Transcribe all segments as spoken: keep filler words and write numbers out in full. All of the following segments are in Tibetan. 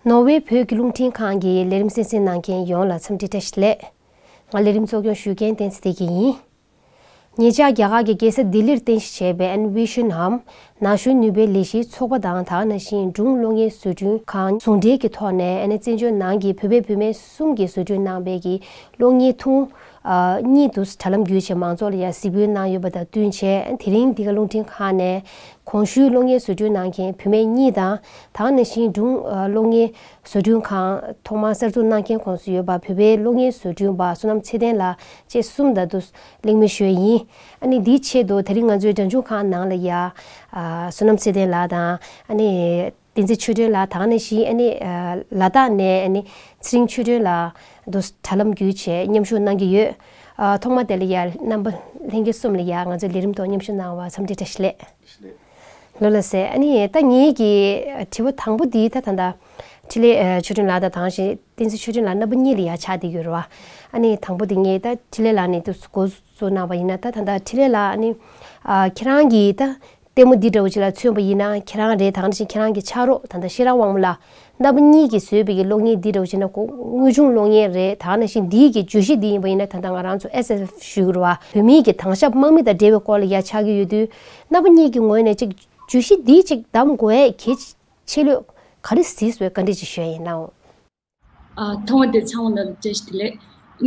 ནོར་ཝེ་བོད་ཀྱི་རླུང་འཕྲིན་ཁང་གི་ལས་རིམ་གསན་གཟིགས་གནང་མཁན་ཡོངས་ལ་འཚམས་འདྲི་བཀྲ་ཤིས་བདེ་ལེགས། ང་ལས་རིམ་གཙོ་སྐྱོང་ཞུ་མཁན་བསྟན་འཛིན་བདེ་སྐྱིད་ཡིན། ཉེ་ཆར་རྒྱ་གར་གྱི་རྒྱལ་ས་ལྡི་ལིར་རྟེན་གཞི་བྱས་པའི་ཨན་བི་ཤན་འམ་ན་གཞོན་ནུས་པའི་ལས་གཞིའི་ཚོགས་པ་དང་། ད་ག་ནང་བཞིན་སྒྲུང་གློག་བརྙན་བཟོ་སྐྲུན་ཁང་ཟུང་འབྲེལ་གྱི་ཐོག་ནས་ཨ་ནི་བཙན་བྱོལ་ནང་གི་བོད་པའི་བུད་མེད་གསུམ་གྱིས་བཟོ་སྐྲུན་གནང་པའི་གི་གློག་བརྙན་ཐུང་ཨ་གཉིས་དུ་དྲ་ལམ་བརྒྱུད་བྱས་མང་ཚོགས་ལ་ཡང་གཟིགས་འབུལ་གནང་ཡོད་པ་དང་བསྟུན་བྱས། དེ་རིང་འདི་ག་རླུང་འཕྲིན་ཁང་ནས་གོང་ཞུས་གློག་བརྙན་བཟོ་སྐྲུན་གནང་མཁན་བུད་མེད་གཉིས་དང་། ད་ག་ནང་བཞིན་སྒྲུང་ཨ་གློག་བརྙན་བཟོ་སྐྲུན་ཁང་ཐོག་མར་གསར་འཛུགས་གནང་མཁན་ཁོངས་སུ་ཡོད་པ་བོད་པའི་གློག་བརྙན་བཟོ་སྐྲུན་པ་བསོད་ནམས་ཚེ་བརྟན་ལགས་བཅས་གསུམ་དང་དུ་གླེང་མོལ་ཞུས་ཡིན། ཨ་ནི་འདིའི་ཆེད་དུ་དེ་རིང་ང་ཚོའི་སྒྲ་འཇུག་ཁང་ནང་ལ་ཡ་ཨ་བསོད་ནམས་ཚེ་བརྟན་ལགས་དང་། ཨ་ནི་བསྟན་འཛིན་ཆོས་སྒྲོན་ལགས། ད་ག་ནང་བཞིན་ཨ་ནི་ཨ་ལ་དྭགས་ནས་ཨ་ནི་ཚེ་རིང་ཆོས་སྒྲོན་ལགས་དུ་དྲ་ལམ་བརྒྱུད་བྱས་མཉམ་ཞུགས་གནང་གི་ཡོད། ཨ་ཐོག་མ་དེ་ལ་ཡ་རྣམ་པ་ལྷན་རྒྱས་གསུམ་ལ་ཡ་ང་ཚོའི་ལས་རིམ་ཐོག་མཉམ་ཞུགས་གནང་བར་འཚམས་འདྲི་བཀྲ་ཤིས་བདེ་ལེགས། ལགས་ལགས་སེ། ཨ་ནི་ད་ངེད་ཀྱི་དྲི་བ་དང་པོ་འདི་ད་ད་ལྟ་འཕྲིན་ལས་ཨ་ཆོས་སྒྲོན་ལགས་དང་། ད་ག་ནང་བཞིན་བསྟན་འཛིན་ཆོས་སྒྲོན་ལགས་རྣམ་པ་གཉིས་ལ་ཡ་ཆགས་བསྡད་ཡོད་རེད་བ། ཨ་ནི་དང་པོ་འདི་ངས་ད་འཕྲིན་ལས་ལགས་ནས་དུ་འགོ་བཙུགས་གནང་བ་ཡིན་ན། ད་ད་ལྟ་འཕྲིན་ལས་ལགས་ཨ་ནི་ཨ་ཁྱེད་རང་གིས་ད་ལྟད་མོ་འདི་འདྲ་བོ་ཅིག་ལ་མཚོན་པ་ཡིན་ན་ཁྱེད་རང་རེད། ད་ག་ནང་བཞིན་ཁྱེད་རང་གི་ཕྱག་རོགས་ད་ལྟ་ཤེས་རབ་དབང་མོ་ལགས་རྣམ་པ་གཉིས་ཀྱིས་བཟོས་པའི་གི་གློག་བརྙན་འདི་འདྲ་བོ་ཅིག་ན་གོ་དངོས་བྱུང་གློག་བརྙན་རེད། ད་ག་ནང་བཞིན་འདིའི་གི་བརྗོད་གཞི་འདི་ཡིན་པ་ཡིན་ན། ད་ལྟ་ང་རང་ཚོ་ཨེས་ཨེཕ་ཨེཕ་ཞུ་གི་རེད་བ། བོད་མིའི་གི་དྭང་ཞབས་དམག་མི་དང་འབྲེལ་བའི་སྐོར་ལ་ཡ་ཆགས་ཀྱི་ཡོད་དུས། རྣམ་པ་གཉིས་ཀྱི་ངོས་ནས་ཅིག་བརྗོད་གཞི་འདི་ཅིག་བདམས་དགོས་ཡས་གལ་ཆེ་ལོས་ག་རེ་གཟིགས་སོས་བཀའ་འདྲི་ཅིག་ཞུ་ཡ་ཡིན་ནའོ། ཨ་ཐོག་མ་དེ་ཚང་མ་ལ་བཀྲ་ཤིས་བདེ་ལེགས།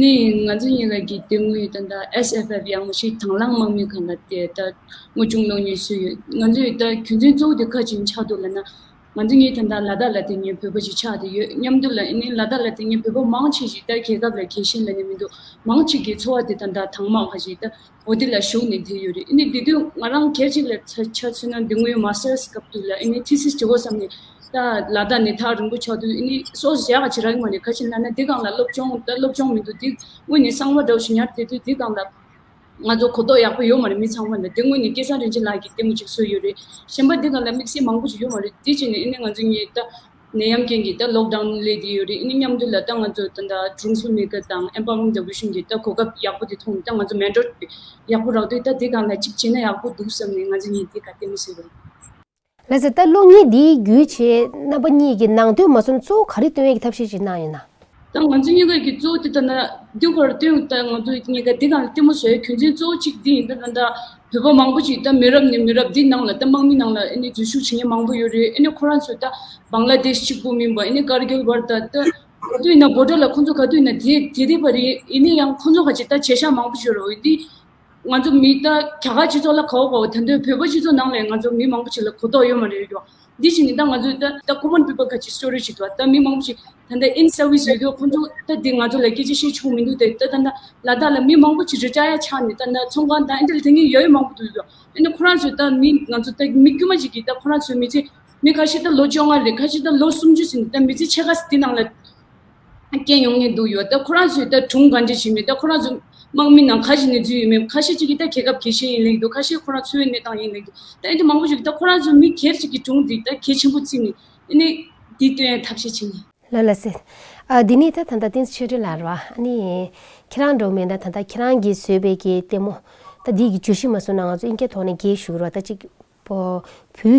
ནི་ང་ཚོ་གཉིས་ཀ་གི་དེ་སྔོན་ད་ལྟ་ཨེས་ཨེཕ་ཨེཕ་ཡང་མ་གཞི་དྭང་བླངས་དམག་མི་གང་ལ་དེ་ད་དངོས་བྱུང་གློག་བརྙན་བཟོས་ཡོད། ང་ཚོས་ད་རྒྱུ་མཚན་གཙོ་བོ་དེ་ག་ཅིག་ཆགས་འདུག་ལབ་ན། ང་ཚོ་གཉིས་ད་ལྟ་ལ་དྭགས་ལ་དེ་ཉིད་བོད་པ་ཞིག་ཆགས་བསྡད་ཡོད། མཉམ་དུ་ལ་ཨ་ནི་ལ་དྭགས་ལ་དེ་ཉིད་བོད་པ་མང་ཆེ་ཞིག་ད་རྒྱལ་ཁབ་ལ་རྒྱལ་ཞེན་ལབ་ནས་མི་འདུག་མང་ཆེ་གི་འཚོ་བ་དེ་ད་ལྟ་དྭངས་མ་ཁ་ཞིག་ད་འོ་དེ་ལ་ཞུགས་ནས་བསྡད་ཡོད་རེད། ཨ་ནི་དེ་དུས་ང་རང་སྒེར་གཅིག་ལ་ཆ་ཆ་མཚོན་ན། དེ་སྔོན་མ་སི་ཊར་སི་སྐབས་དུས་ལ་ཨ་ནི་ཐི་སིས་བྲི་དགོས་བསམ་ནས་ད་ལ་དྭགས་ནས་ཐག་རིང་པོ་ཆགས་དུས་ཨ་ནི་སོ་སོ་ཡག་ག་ཅིག་རག་གི་མ་རེད། ག་ཅི་ལབ་ན་དེ་སྒང་ལ་སློབ་སྦྱོང་ད་སློབ་སྦྱོང་མི་འདུག་དེ་དངོས་ནས་གསང་བ་འདྲ་བོ་ཞིག་ཉར་བསྡད་དུས་དེ་སྒང་ལ། ང་ཚོ་གོ་རྟོགས་ཡག་པོ་ཡོད་མ་རེད། མི་ཚང་མ་ལ། དེ་སྔོན་ནས་སྐལ་བཟང་རིན་ཆེན་ལགས་ཀྱིས་ལྟད་མོ་ཅིག་བཟོས་ཡོད་རེད། གཞན་པ་འདི་ག་ལ་དམིགས་བསལ་མང་པོ་ཞིག་ཡོད་མ་རེད། དེ་བྱས་ནས་ཨ་ནི་ང་ཚོ་གཉིས་ད་ནད་ཡམས་རྐྱེན་གྱིས་ད་ལོག་ཌའུན་སླེབས་བསྡད་ཡོད་རེད། ཨ་ནི་མཉམ་དུ་ལ་ད་ང་ཚོ་ད་ལྟ་སྒྲུང་གསུམ་མི་དགའ་དང་ཨེམ་པ་ཝར་མེན་ཊི་ཌི་བི་ཤན་གྱིས་ད་གོ་སྐབས་ཡག་པོ་དེ་མཐོང་ནས་ད་ང་ཚོ་མེན་ཊོར་ཡག་པོ་རག་དུས་ད་དེ་སྒང་ལ་ཅིག་བྱས་ན་ཡག་པོ་འདུག་བསམ་ནས་ང་ཚོ་གཉིས་དེ་ག་ལྟད་མོ་བཟོས་པ་རེད། ལགས་སེ། ད་གློག་བརྙན་འདིའི་བརྒྱུད་བྱས་རྣམ་པ་གཉིས་ཀྱི་ནང་དོན་མ་སོན་གཙོ་བོ་ག་རེ་སྟོན་ཡས་ཀྱི་ཐབས་ཤེས་ཅིག་གནང་ཡོད་ན། ད་ང་ཚོ་གཉིས་ཀ་གི་གཙོ་བོ་དེ་ལྟ་ན་འདི་གར་སྟོན། ད་ང་ཚོ་གཉིས་ཀ་འདི་གང་ལ་ལྟད་མོ་བཟོ་ཡའི་རྒྱུ་མཚན་གཙོ་བོ་གཅིག་འདི་ཡིན། ད་ད་ད་བོད་པ་མང་པོ་ཅིག་ད་མི་རབས་ནས་མི་རབས་འདི་ནང་ལ་ད་དམག་མི་ནང་ལ་ཨ་ནི་འཛུལ་ཞུགས་བྱེད་མཁན་མང་པོ་ཡོད་རེད། ཨ་ནི་ཁོ་རང་ཚོ་ད་བང་ལ་དེཤ་གཅིག་པུ་མིན་པ་ཨ་ནི་ཀར་གིལ་བར་ད་ད་ག་དུས་ཡིན་ན་བོ་ཌར་ལ་ཁོ་ཚོ་ག་དུས་ཡིན་ན་དེད་དེད་བསྡད་པ་རེད། ཡིན་ན་ཡང་ཁོ་ཚོ་ག་ཅིག་ད་བྱས་ཤག་མང་པོ་ཞིག་ཡོད་རེད། འོ་འདི། ང་ཚོ་མི་ད་རྒྱ་གར་སྤྱི་ཚོགས་ལ་གོ་གོ་ད་དུང་བོད་པ་སྤྱི་ཚོགས་ནང་ལ་ང་ཚོ་མི་མང་པོ་ཅིག་ལ་གོ་རྟོགས་ཡོད་མ་རེད་ཡོ། འདི་བྱས་ནས་ད་ང་ཚོ་ད་ད་ཀོ་མན་པི་པལ་ག་ཅིག་སི་ཊོ་རི་ཅིག་འདུག་ད་མི་མང་པོ་ཅིག་ད་ད་ཨིན་སར་ཝི་སི་ཡོད་དུས་ཁོང་ཚོ་ད་འདི་ང་ཚོ་ལ་སྐད་ཆ་བཤད་ཆོག་མི་འདུག་དེ་ད་ད་ད་ལ་དྭགས་ལ་མི་མང་པོ་ཅིག་རི་ཊ་ཡར་ཆགས་ནས་ད་ད་ཚོང་ཁང་ད་ཨེ་འདྲ་ལ་དེ་ངས་ཡོད་ཡོད་མང་པོ་འདུག་ཡོ། ཨེ་ནི་ཁོ་རང་ཚོ་ད་མི་ང་ཚོ་ད་མི་དཀྱུས་མ་ཅིག་གིས་ད་ཁོ་རང་ཚོའི་མི་ཚེ་མི་ཁ་ཤས་ད་ལོ་བཅོ་ལྔ་རེད། ཁ་ཤས་ད་ལོ་སུམ་ཅུ་ཟིན་ད་མི་ཚེ་ཕྱེད་ཀ་འདི་ནང་ལ། རྐྱེན་ཡོང་ངེས་འདུག་ཡོད། ད་ཁོ་རང་ཚོས་ད་སྒྲུང་གང་ཅི་བྱེད་མེད། ད་ཁོ་རང་ཚོ་དམག་མི་ནང་ག་ཞིག་ནས་འཛུལ་ཡོད་མེད། ཁ་ཤས་ཅིག་གིས་ད་རྒྱལ་ཁབ་རྒྱལ་ཞེན་ཡིན་ལེགས་འདུག་ཁ་ཤས་ཁོ་རང་འཚོ་བའི་གནས་སྟངས་ཡིན་ལེགས་འདུག་ད་ཨེ་འདི་མང་པོ་ཞིག་ད་ཁོ་རང་ཚོ་མི་སྒེར་ཅིག་གི་སྒྲུང་འདི་ད་གལ་ཆེན་པོ་བརྩིས་ནས་ཨེ་ནི་འདི་སྟོན་ཡ་ཐབས་ཤེས་བྱེད་ནས། ལགས་ལགས་སེ། ཨ་འདི་ནི་ད་ད་ལྟ་བསྟན་འཛིན་ཆོས་སྒྲོན་ལགས་རེད་བ། ཨ་ནི་ཁྱེད་རང་འགྲོ་མེད་ན་ད་ལྟ་ཁྱེད་རང་གིས་བཟོས་པའི་གི་ལྟད་མོ་ད་འདི་གི་བརྗོད་གཞི་མ་སོང་ན་ང་ཚོ་ཨིན་སྐད་ཐོག་ནས་རྒྱས་ཞུ་རོགས། ད་ཅིག་བོད་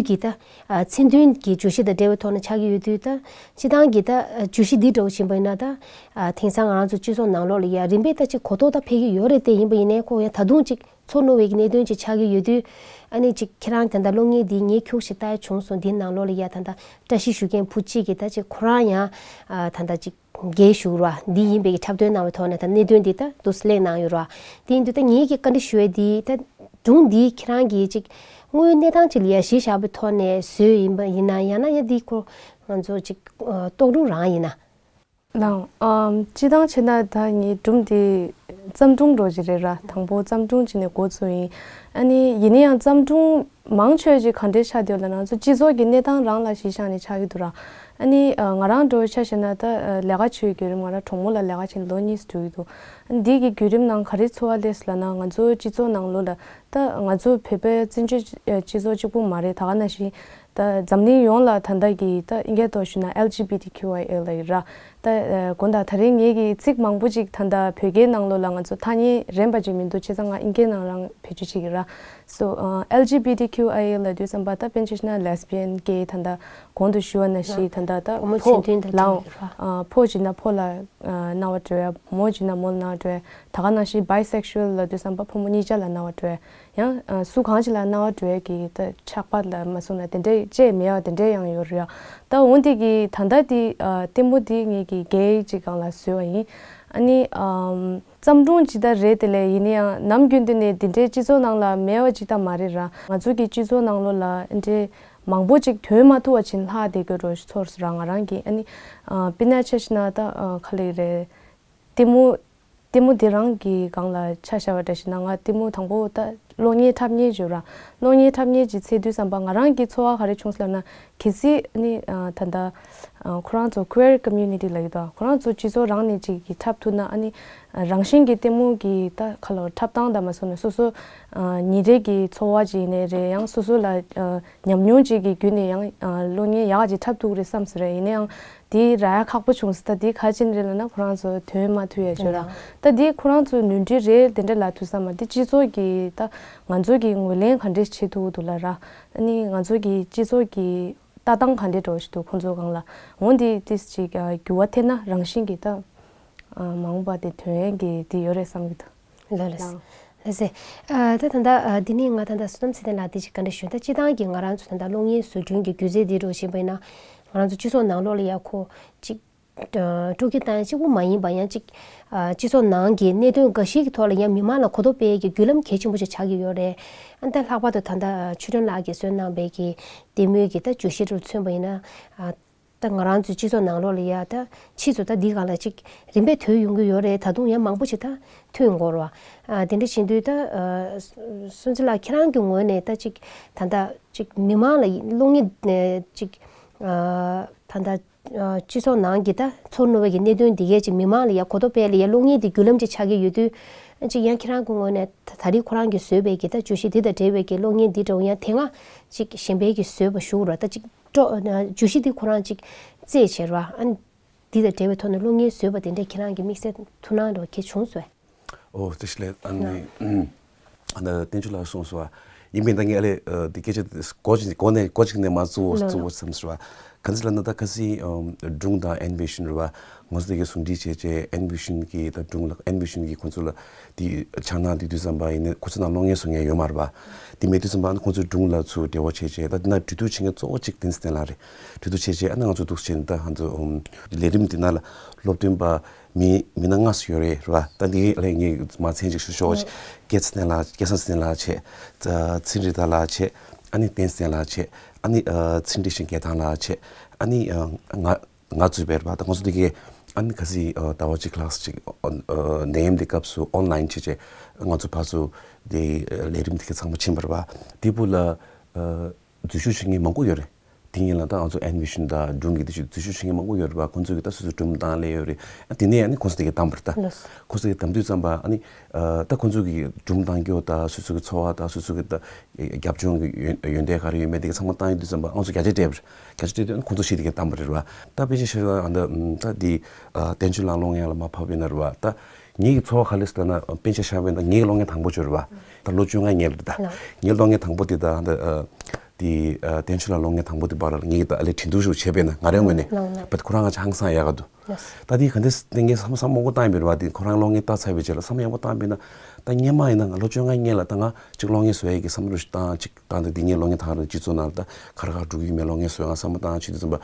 ཀྱི་ད་ཨ་མཚན་མཐུན་གྱི་བརྗོད་གཞི་དང་འབྲེལ་བའི་ཐོག་ནས་ཆགས་ཀྱི་ཡོད་དུས། ད་སྤྱི་བཏང་གི་ད་ཨ་བརྗོད་གཞི་འདི་འདྲ་བོ་ཕྱིན་པ་ཡིན་ན། ད་ཨ་དེང་སང་ང་རང་ཚོ་སྤྱི་ཚོགས་ནང་ལོགས་ལ་ཡ་རིམ་པས་ད་ཅིག་གོ་རྟོགས་ད་འཕེལ་གྱི་ཡོད་རེད་དེ། ཡིན་པ་ཡིན་ནའི་ཁོ་ཡང་ད་དུང་ཅིག་ཚོར་རྣོ་བའི་གནད་དོན་ཅིག་ཆགས་ཀྱི་ཡོད་དུས། ཨ་ནི་ཅིག་ཁྱེད་རང་ད་ལྟ་གློག་བརྙན་འདི་ངས་ཁྱུག་ཞིག་ལྟ་ཡ་བྱུང་སོང་། འདིའི་ནང་ལོགས་ལ་ཡ་ད་ལྟ་བཀྲ་ཤིས་ཞུ་མཁན་བུ་གཅིག་གིས་ད་ཅིག་ཁོ་རང་ཡང་ཨ་ད་ལྟ་ཅིག་རྒྱས་ཞུ་ར་འདི་ཡིན་པའི་འཁྲབ་སྟོན་གནང་བའི་ཐོག་ནས་ད་གནད་དོན་འདི་ད་འདུག་སེ་གླེང་གནང་ཡོད་ར། དེ་ཡིན་དུས་ད་ངེད་ཀྱི་བཀའ་འདྲི་ཞུ་ཡས་འདི་ད་སྒྲུང་འདི་ཁྱེད་རང་གིས་ཅིག་དངོས་ཡོད་གནས་སྟངས་ཅིག་ལ་ཡ་གཞི་བཞག་པའི་ཐོག་ནས་བཟོས་ཡིན་པ་ཡིན་ན། ཡང་ན་ཡ་འདི་ཁོ་ང་ཚོ་ཅིག་ཨ་རྟོག་སྒྲུང་རང་ཡིན་ན། ལགས། ཨམ་སྤྱིར་བཏང་བྱས་ན་ད་ངའི་སྒྲུང་འདི་བརྩམས་སྒྲུང་འདྲ་ཅིག་རེད་ར། དང་པོ་བརྩམས་སྒྲུང་ཅིག་ནས་འགོ་བཙུགས་ཡིན། ཨ་ནི་ཡིན་ན་ཡང་བརྩམས་སྒྲུང་མང་ཆེ་ཅིག་ག་འདྲས་ཆགས་བསྡད་ཡོད་ལབ་ན། ང་ཚོ་སྤྱི་ཚོགས་ཀྱི་གནས་སྟངས་རང་ལ་གཞི་བཞག་ནས་ཆགས་ཀྱི་འདུག་ར། ཨ་ནི་ཨ་ང་རང་འདྲ་བོ་ཆ་བཞག་ན་ད་ཨ་ལས་ཀ་བྱེད་ཡོད་བརྒྱུད་རིམ། ང་རང་གྲོང་མོ་ལ་ལས་ཀ་བྱེད་ལོ་གཉིས་འགྲོ་གི་འདུག་ཨ་ནི་འདི་གི་བརྒྱུད་རིམ་ནང་ག་རེ་ཚོར་བ་སླེབས་སོང་ལབ་ན། ང་ཚོ་སྤྱི་ཚོགས་ནང་ལོགས་ལ་ད་ང་ཚོ་བོད་པའི་བཙན་བྱོལ་སྤྱི་ཚོགས་གཅིག་པུ་མ་རེད། ད་ག་ནང་བཞིན་ད་འཛམ་གླིང་ཡོངས་ལ་ད་ལྟ་གི་ད་ཨིན་སྐད་ཐོག་ཞུས་ན་ཨེལ་ཇི་བི་ཊི་ཀིའུ་ཨའི་ཨེལ་ལབ་ཡོད་ར། ད་ཨ་དགོངས་དག་ད་རིང་ངེད་ཀྱིས་ཚིག་མང་པོ་ཅིག་ད་ལྟ་བོད་སྐད་ནང་ལོགས་ལ་ང་ཚོ་ཐ་སྙད་རན་པ་ཅིག་མི་འདུག་བྱས་ཙང་ང་ཨིན་སྐད་ནང་རང་བེད་སྤྱོད་བྱེད་ཀྱི་ར། So ཨ་ཨེལ་ཇི་བི་ཊི་ཀིའུ་ཨའི་ཨེལ་ལབ་དུས་ཙམ་པ་ད་དཔེར་ན་ཆ་བཞག་ན་ལེ་སི་བི་ཡན་གེ་ད་ལྟ་གོང་དུ་ཞུས་པ་ནང་བཞིན་ད་ལྟ་ད་བུ་མོ་ཕོ་ཚུལ་མཐུན་དང་ལའང་བྲལ་བའི་ར། ཨ་ཕོ་བྱས་ན་ཕོ་ལ་ཨ་རྣ་བ་གྲོལ་ཡ། མོ་བྱས་ན་མོ་ལ་རྣ་བ་གྲོལ་ཡ། ད་ག་ནང་བཞིན་བའི་སེག་ཤུ་ཨལ་ལབ་དུས་ཙམ་པ་ཕོ་མོ་གཉིས་ཆ་ལ་རྣ་བ་གྲོལ་ཡ། ཡང་ཨ་སུ་གང་ཞིག་ལ་རྣ་བ་གྲོལ་ཡ་གི་ད་ཆགས་པ་ལ་མ་སོང་ན་དེ་འདྲའི་བཅས་མེད་པ་དེ་འདྲའི་ཡང་ཡོད་རེད་ཡ། ད་འོན་ཏེ་གི་ད་ལྟ་དེ་ཨ་ལྟད་མོ་དེ་ངེད་ཀྱིས་གེ་ཅིག་སྒང་ལ་བཟོས་པ་ཡིན། ཨ་ནི་ཨམ་བརྩམས་སྒྲུང་ཅིག་ད་རེད་དེ་ལས་ཡིན་ན་ཡང་ནམ་རྒྱུན་དུ་ནས་འདི་འདྲའི་སྤྱི་ཚོགས་ནང་ལ་མེད་པ་ཅིག་ད་མ་རེད་ར། ང་ཚོ་གི་སྤྱི་ཚོགས་ནང་ལོགས་ལ་འདི་འདྲའི་མང་པོ་ཅིག་ཐོན་མ་ཐུབ་པ་ཕྱིན་ལྷག་བསྡད་དགོས་འགྲོ་ཚོར་སོང་ར། ང་རང་གི་ཨ་ནི་ཨ་དཔེར་ན་ཆ་བཞག་ན་ད་ཨ་ག་རེ་རེད། ལྟད་མོ་ལྟད་མོ་འདི་རང་གི་སྒང་ལ་ཆ་བཞག་པ་འདྲ་ཞིག་ན་ང་ལྟད་མོ་དང་པོ་ད་གློག་བརྙན་འཁྲབ་མཁན་བརྗོད་ར། གློག་བརྙན་འཁྲབ་མཁན་ཅིག་འཚོལ་དུས་ཙམ་པ་ང་རང་གི་ཚོར་བ་ག་རེ་བྱུང་སོང་ལབ་ན། གལ་སྲིད་ནི་ཨ་ད་ལྟ་ཨ་ཁོ་རང་ཚོ་ཀུའེར་ཀོ་མིའུ་ནི་ཊི་ལབ་ཀྱི་འདུག་ཁོ་རང་ཚོ་སྤྱི་ཚོགས་རང་ནས་ཅིག་གི་འཁྲབ་ཐུབ་ན་ཨ་ནི་ཨ་རང་བཞིན་གྱི་ལྟད་མོ་གི་ད་ཁ་ལོ་འཁྲབ་སྟངས་དང་མ་སོང་ན་སོ་སོ་ཨ་ཉིན་རེ་གི་ཚོར་བ་ཅིག་ཡིན་ནའི་རེད། ཡང་སོ་སོ་ལ་ཨ་ཉམས་མྱོང་ཅིག་གི་བརྒྱུད་ནས་ཡང་ཨ་གློག་བརྙན་ཡག་ཅིག་འཁྲབ་ཐུབ་ཀྱི་རེད་བསམ་སོང་རེད། ཡིན་ན་ཡང་དེ་རག་ཡ་ཁག་པོ་བྱུང་སོང་། ད་དེ་ག་ཅི་རེད་ལབ་ན་ཁོ་རང་ཚོ་ཐོན་མ་ཐུབ་ཡ་ཅིག་ར། ད་དེ་ཁོ་རང་ཚོ་ནོར་འཁྲུལ་རེད། དེ་འདྲ་ལབ་ཐུབ་ས་མ་རེད། དེ་སྤྱི་ཚོགས་ཀྱི་ད་ང་ཚོ་གི་ངོས་ལེན་ག་འདྲས་བྱེད་ཐུབ་ཀྱི་འདུག་ལབ་ར། ཨ་ནི་ང་ཚོ་གི་སྤྱི་ཚོགས་ཀྱི་ལྟ་སྟངས་ག་འདྲས་འགྲོ་བཞིན་འདུག་ཁོང་ཚོ་སྒང་ལ་འོན་ཏེ་ཏིས་ཅིག་ཨ་འགྱུར་བ་ཐེབས་ན་རང་བཞིན་གྱིས་ད་ཨ་མ་འོངས་པ་དེ་ཐོན་ཡས་ཀྱི་དེ་ཡོད་རེད་བསམ་གྱི་འདུག་ལགས་ལགས། ལགས་སེ། ཨ་ད་ད་ལྟ་ཨ་འདི་ནི་ང་ད་ལྟ་བསོད་ནམས་ཚེ་བརྟན་ལགས་འདི་ཅིག་བཀའ་འདྲི་ཞུ། ད་སྤྱིར་བཏང་གི་ང་རང་ཚོ་ད་ལྟ་གློག་བརྙན་བཟོ་སྐྲུན་གྱི་སྒྱུ་རྩལ་འདི་འགྲོ་བཞིན་པ་ཡིན་ན་ང་རང་ཚོ་སྤྱི་ཚོགས་ནང་ལོགས་ལ་ཡ་ཁོ་ཅིག་ཨ་སྤྲོ་སྐྱིད་བཏང་གཅིག་པུ་མ་ཡིན་པ་ཡང་ཅིག་ཨ་སྤྱི་ཚོགས་ནང་གི་གནད་དོན་འགའ་ཞིག་གི་ཐོག་ལ་ཡང་མི་མང་ལ་གོ་རྟོགས་སྤེལ་གྱི་བརྒྱུད་ལམ་གལ་ཆེན་པོ་ཞིག་ཆགས་ཀྱི་ཡོད་རེད། ཨ་ད་ལྷག་པར་དུ་ད་ལྟ་ཆོས་སྒྲོན་ལགས་ཀྱིས་བཟོས་གནང་པའི་གི་ལྟད་མོའི་གི་ད་བརྗོད་གཞི་རུ་མཚོན་པ་ཡིན་ན་ཨ་ད་ང་རང་ཚོའི་སྤྱི་ཚོགས་ནང་ལོགས་ལ་ཡ་ད་ཕྱིས་སུ་ད་འདི་སྒང་ལ་ཅིག་རིམ་པས་ཐོན་ཡོང་གི་ཡོད་རེད། ད་དུང་ཡང་མང་པོ་ཞིག་ད་ཐོན་དགོས་རེད་བ། ཨ་དེ་འདྲ་བྱེད་དུས་ད་ཨ་བསོད་ནམས་ཚེ་ལགས་ཁྱེད་རང་གི་ངོས་ནས་ད་ཅིག་ད་ལྟ་ཅིག་མི་མང་ལ་གློག་བརྙན་ཅིག་ཨ་ད་ལྟ་ཨ་སྤྱི་ཚོགས་ནང་གི་ད་ཚོར་རྣོ་བའི་གི་གནད་དོན་འདི་གས་ཅིག་མི་མང་ལ་ཡ་གོ་རྟོགས་སྤེལ་ལ་ཡ་གློག་བརྙན་འདི་བརྒྱུད་ལམ་ཅིག་ཆགས་ཀྱི་ཡོད་དུས། ཅིག་ཡང་ཁྱེད་རང་གི་ངོས་ནས་ད་ད་རེས་ཁོ་རང་གིས་བཟོས་པའི་གི་ད་བརྗོད་གཞི་འདི་དང་འབྲེལ་བའི་གི་གློག་བརྙན་འདི་འདྲ་བོ་ཡང་དེ་སྔ་ཅིག་གཞན་པའི་གིས་བཟོས་པ་ཞུ་ར། ད་ཅིག་སྤྲོ་བརྗོད་གཞི་འདི་ཁོ་རང་ཅིག་བཙལ་བྱས་ར། ཨ་ནི་འདི་དང་འབྲེལ་བའི་ཐོག་ནས་གློག་བརྙན་བཟོས་པ་དེ་འདྲས་ཁྱེད་རང་གི་དམིགས་བསལ་ཐུགས་སྣང་འདྲ་བོ་གལ་བྱུང་སོང་། ཨོ་བཀྲ་ཤིས་བདེ་ལེགས། ཨ་ནི་ཨ་ད་བསྟན་ཆོས་ལགས་གསུངས་སོང་བ་ཡིན་པས་ད་ངས་ཨ་ལས་ཨ་འདི་སྐད་ཆ་འདི་གོ་ཅིག་གོ་ནས་གོ་ཅིག་ནས་མ་བཙུགས་ལ་བཙུགས་བསམ་སོང་བ། ག་ཚོད་ལབ་ན་ད་ཁ་སང་ཨམ་སྒྲུང་དང་ཨེ་ནི་མེ་ཤན་རེད་བ། ང་ཚོ་དེ་གའི་ཟུང་འབྲེལ་བྱས་བྱས་ཨེ་ནི་མེ་ཤན་གྱི་ད་སྒྲུང་ལ་ཨེ་ནི་མེ་ཤན་གྱི་ཁོང་ཚོ་ལ་དེ་ཕྱག་ན་དེ་དུས་ཙམ་པ་ཡིན་ན་ཁོ་ཚོ་ནང་གློག་བརྙན་བཟོ་མཁན་ཡོད་མ་རེད་བ། དེ་མེད་དུས་ཙམ་པ་ཨ་ནི་ཁོང་ཚོའི་སྒྲུང་ལ་ཚུར་འབྲེལ་བ་བྱས་བྱས་ད་དེ་ན་གྲོས་བསྡུར་བྱེད་མཁན་གཙོ་བོ་གཅིག་བསྟན་འཛིན་བསྟན་ལགས་རེད། གྲོས་བསྡུར་བྱས་བྱས་ཨ་ནི་ང་ཚོ་འདུག་བྱས་ནས་ད་ང་ཚོ་ཨམ་ལས་རིམ་དེ་ནང་ལ་སློབ་སྟོན་པ་མི་མི་སྣ་ལྔ་ཙམ་ཡོད་རེད་རེད་བ། ད་འདི་ལ་ངས་མ་མཚན་ཅིག་ཞུ་ཆོག་ཅིག་སྐལ་བཟང་བསྟན་ལགས་སྐལ་བཟང་བསྟན་ལགས་བྱས། ཚེ་རིང་རེ་ལྟ་ལགས་བྱས། ཨ་ནི་བསྟན་བསྟན་ལགས་བྱས། ཨ་ནི་ཨ་ཚེ་འདི་ཤིང་རྒྱལ་ཐང་ལགས་བྱས། ཨ་ནི་ཨ་ང་ང་ཚོའི་བེར་བ་དང་ང་ཚོ་འདི་གའི་ཨ་ནི་ཁ་སི་ཨ་ཟླ་བ་གཅིག་ལྷག་ཅིག་ཨ་ནད་ཡམས་འདི་སྐབས་སུ་ཨོན་ལན་བྱས་བྱས་ང་ཚོ་ཕར་ཚུར་འདི་ལས་རིམ་འདི་གའི་ཚང་མ་ཕྱིན་པ་རེད་བ། དེ་བུ་ལ་ཨ་འཛུལ་ཞུགས་བྱེད་མཁན་མང་པོ་ཡོད་རེད། དེ་ཡིན་ལ་ད་ང་ཚོ་ཨེ་ནི་མེ་ཤན་དང་སྒྲུང་གི་དེ་ཞུ་འཛུལ་ཞུགས་བྱེད་མཁན་མང་པོ་ཡོད་རེད་བ། ཁོང་ཚོ་གི་ད་སོ་སོའི་སྒྲུང་བཏང་ལེ་ཡོད་རེད། ཨ་དེ་ནས་ཨ་ནི་ཁོང་ཚོ་དེ་གའི་བཏང་པ་རེད་ད། ལགས་སོ། ཁོང་ཚོ་གི་བཏང་དུས་ཙམ་པ་ཨ་ནི་ཨ་ད་ཁོང་ཚོ་གི་སྒྲུང་བཏང་རྒྱུ་དང་སོ་སོ་གི་འཚོ་བ་དང་སོ་སོ་གི་ད་རྒྱབ་ལྗོངས་ཀྱི་ཡོན་ཡོན་ཏན་ག་རེ་ཡོད་མེད་དེ་ག་ཚང་མ་བཏང་ཡོང་དུས་ཙམ་པ་ང་ཚོ་བརྒྱ་ཆ་སྤྲད་པ་རེད། བརྒྱ་ཆ་སྤྲད་དུས་ཨ་ནི་ཁོང་ཚོ་ཞིག་དེ་གའི་བཏང་པ་རེད་བ། ད་དཔེ་ཆ་བཞག་ན་ཨ་ད་ད་དེ་ཨ་བསྟན་ཆོས་ལགས་གློག་བརྙན་ལ་མར་ཕབ་ཡོད་ན་རེད་བ། ད་ངེད་ཀྱི་འཚོ་བ་ག་ལེར་ཟེར་ན་དཔེ་ཆ་བཞག་པ་ཡིན་ན་ངེད་ཀྱི་གློག་བརྙན་དང་པོ་བྱོས་རེད་བ། ད་ལོ་བཅོ་ལྔ་ཉལ་རེད་ད། ལགས། ངའི་གློག་བརྙན་དང་པོ་དེ་ད་ད་ཨ་དེ་ཨ་བསྟན་ཆོས་ལགས་གློག་བརྙན་དང་པོ་དེ་བར་ལ་ངེད་ཀྱི་ད་ཨ་ལས་འགྲན་བསྡུར་ཞིག་བྱས་པས་ན་ང་རའི་ངོས་ནས་ལགས་ལགས། བ་ཁོ་རང་ང་ཆ་ཧང་སང་ཡག་ག་འདུག་ལགས། ད་དེ་ག་འདྲས་ངས་བསམ་བསམ་མང་པོ་བཏང་ཡོད་པ་རེད་བ། དེ་ཁོ་རང་གློག་བརྙན་བལྟས་ཚར་བའི་རྗེས་ལ་བསམ་ཡག་པོ་བཏང་པས་ན་ད་སྔོན་མ་ཡིན་ན་ང་ལོ་བཅོ་ལྔ་སྔོན་ལ་ད་ང་གཅིག་གློག་བརྙན་བཟོ་ཡས་ཀྱི་བསམ་བློ་ཞིག་བཏང་གཅིག་བཏང་ད་དེ་ངས་གློག་བརྙན་ད་ག་རང་སྤྱི་ཚོགས་ནང་ལ་ད་ག་རེ་ག་རེ་འགྲོ་གི་ཡོད་མེད་གློག་བརྙན་བཟོ་ཡ་ང་བསམ་བློ་བཏང་བྱེད་དུས་ཙམ་པ་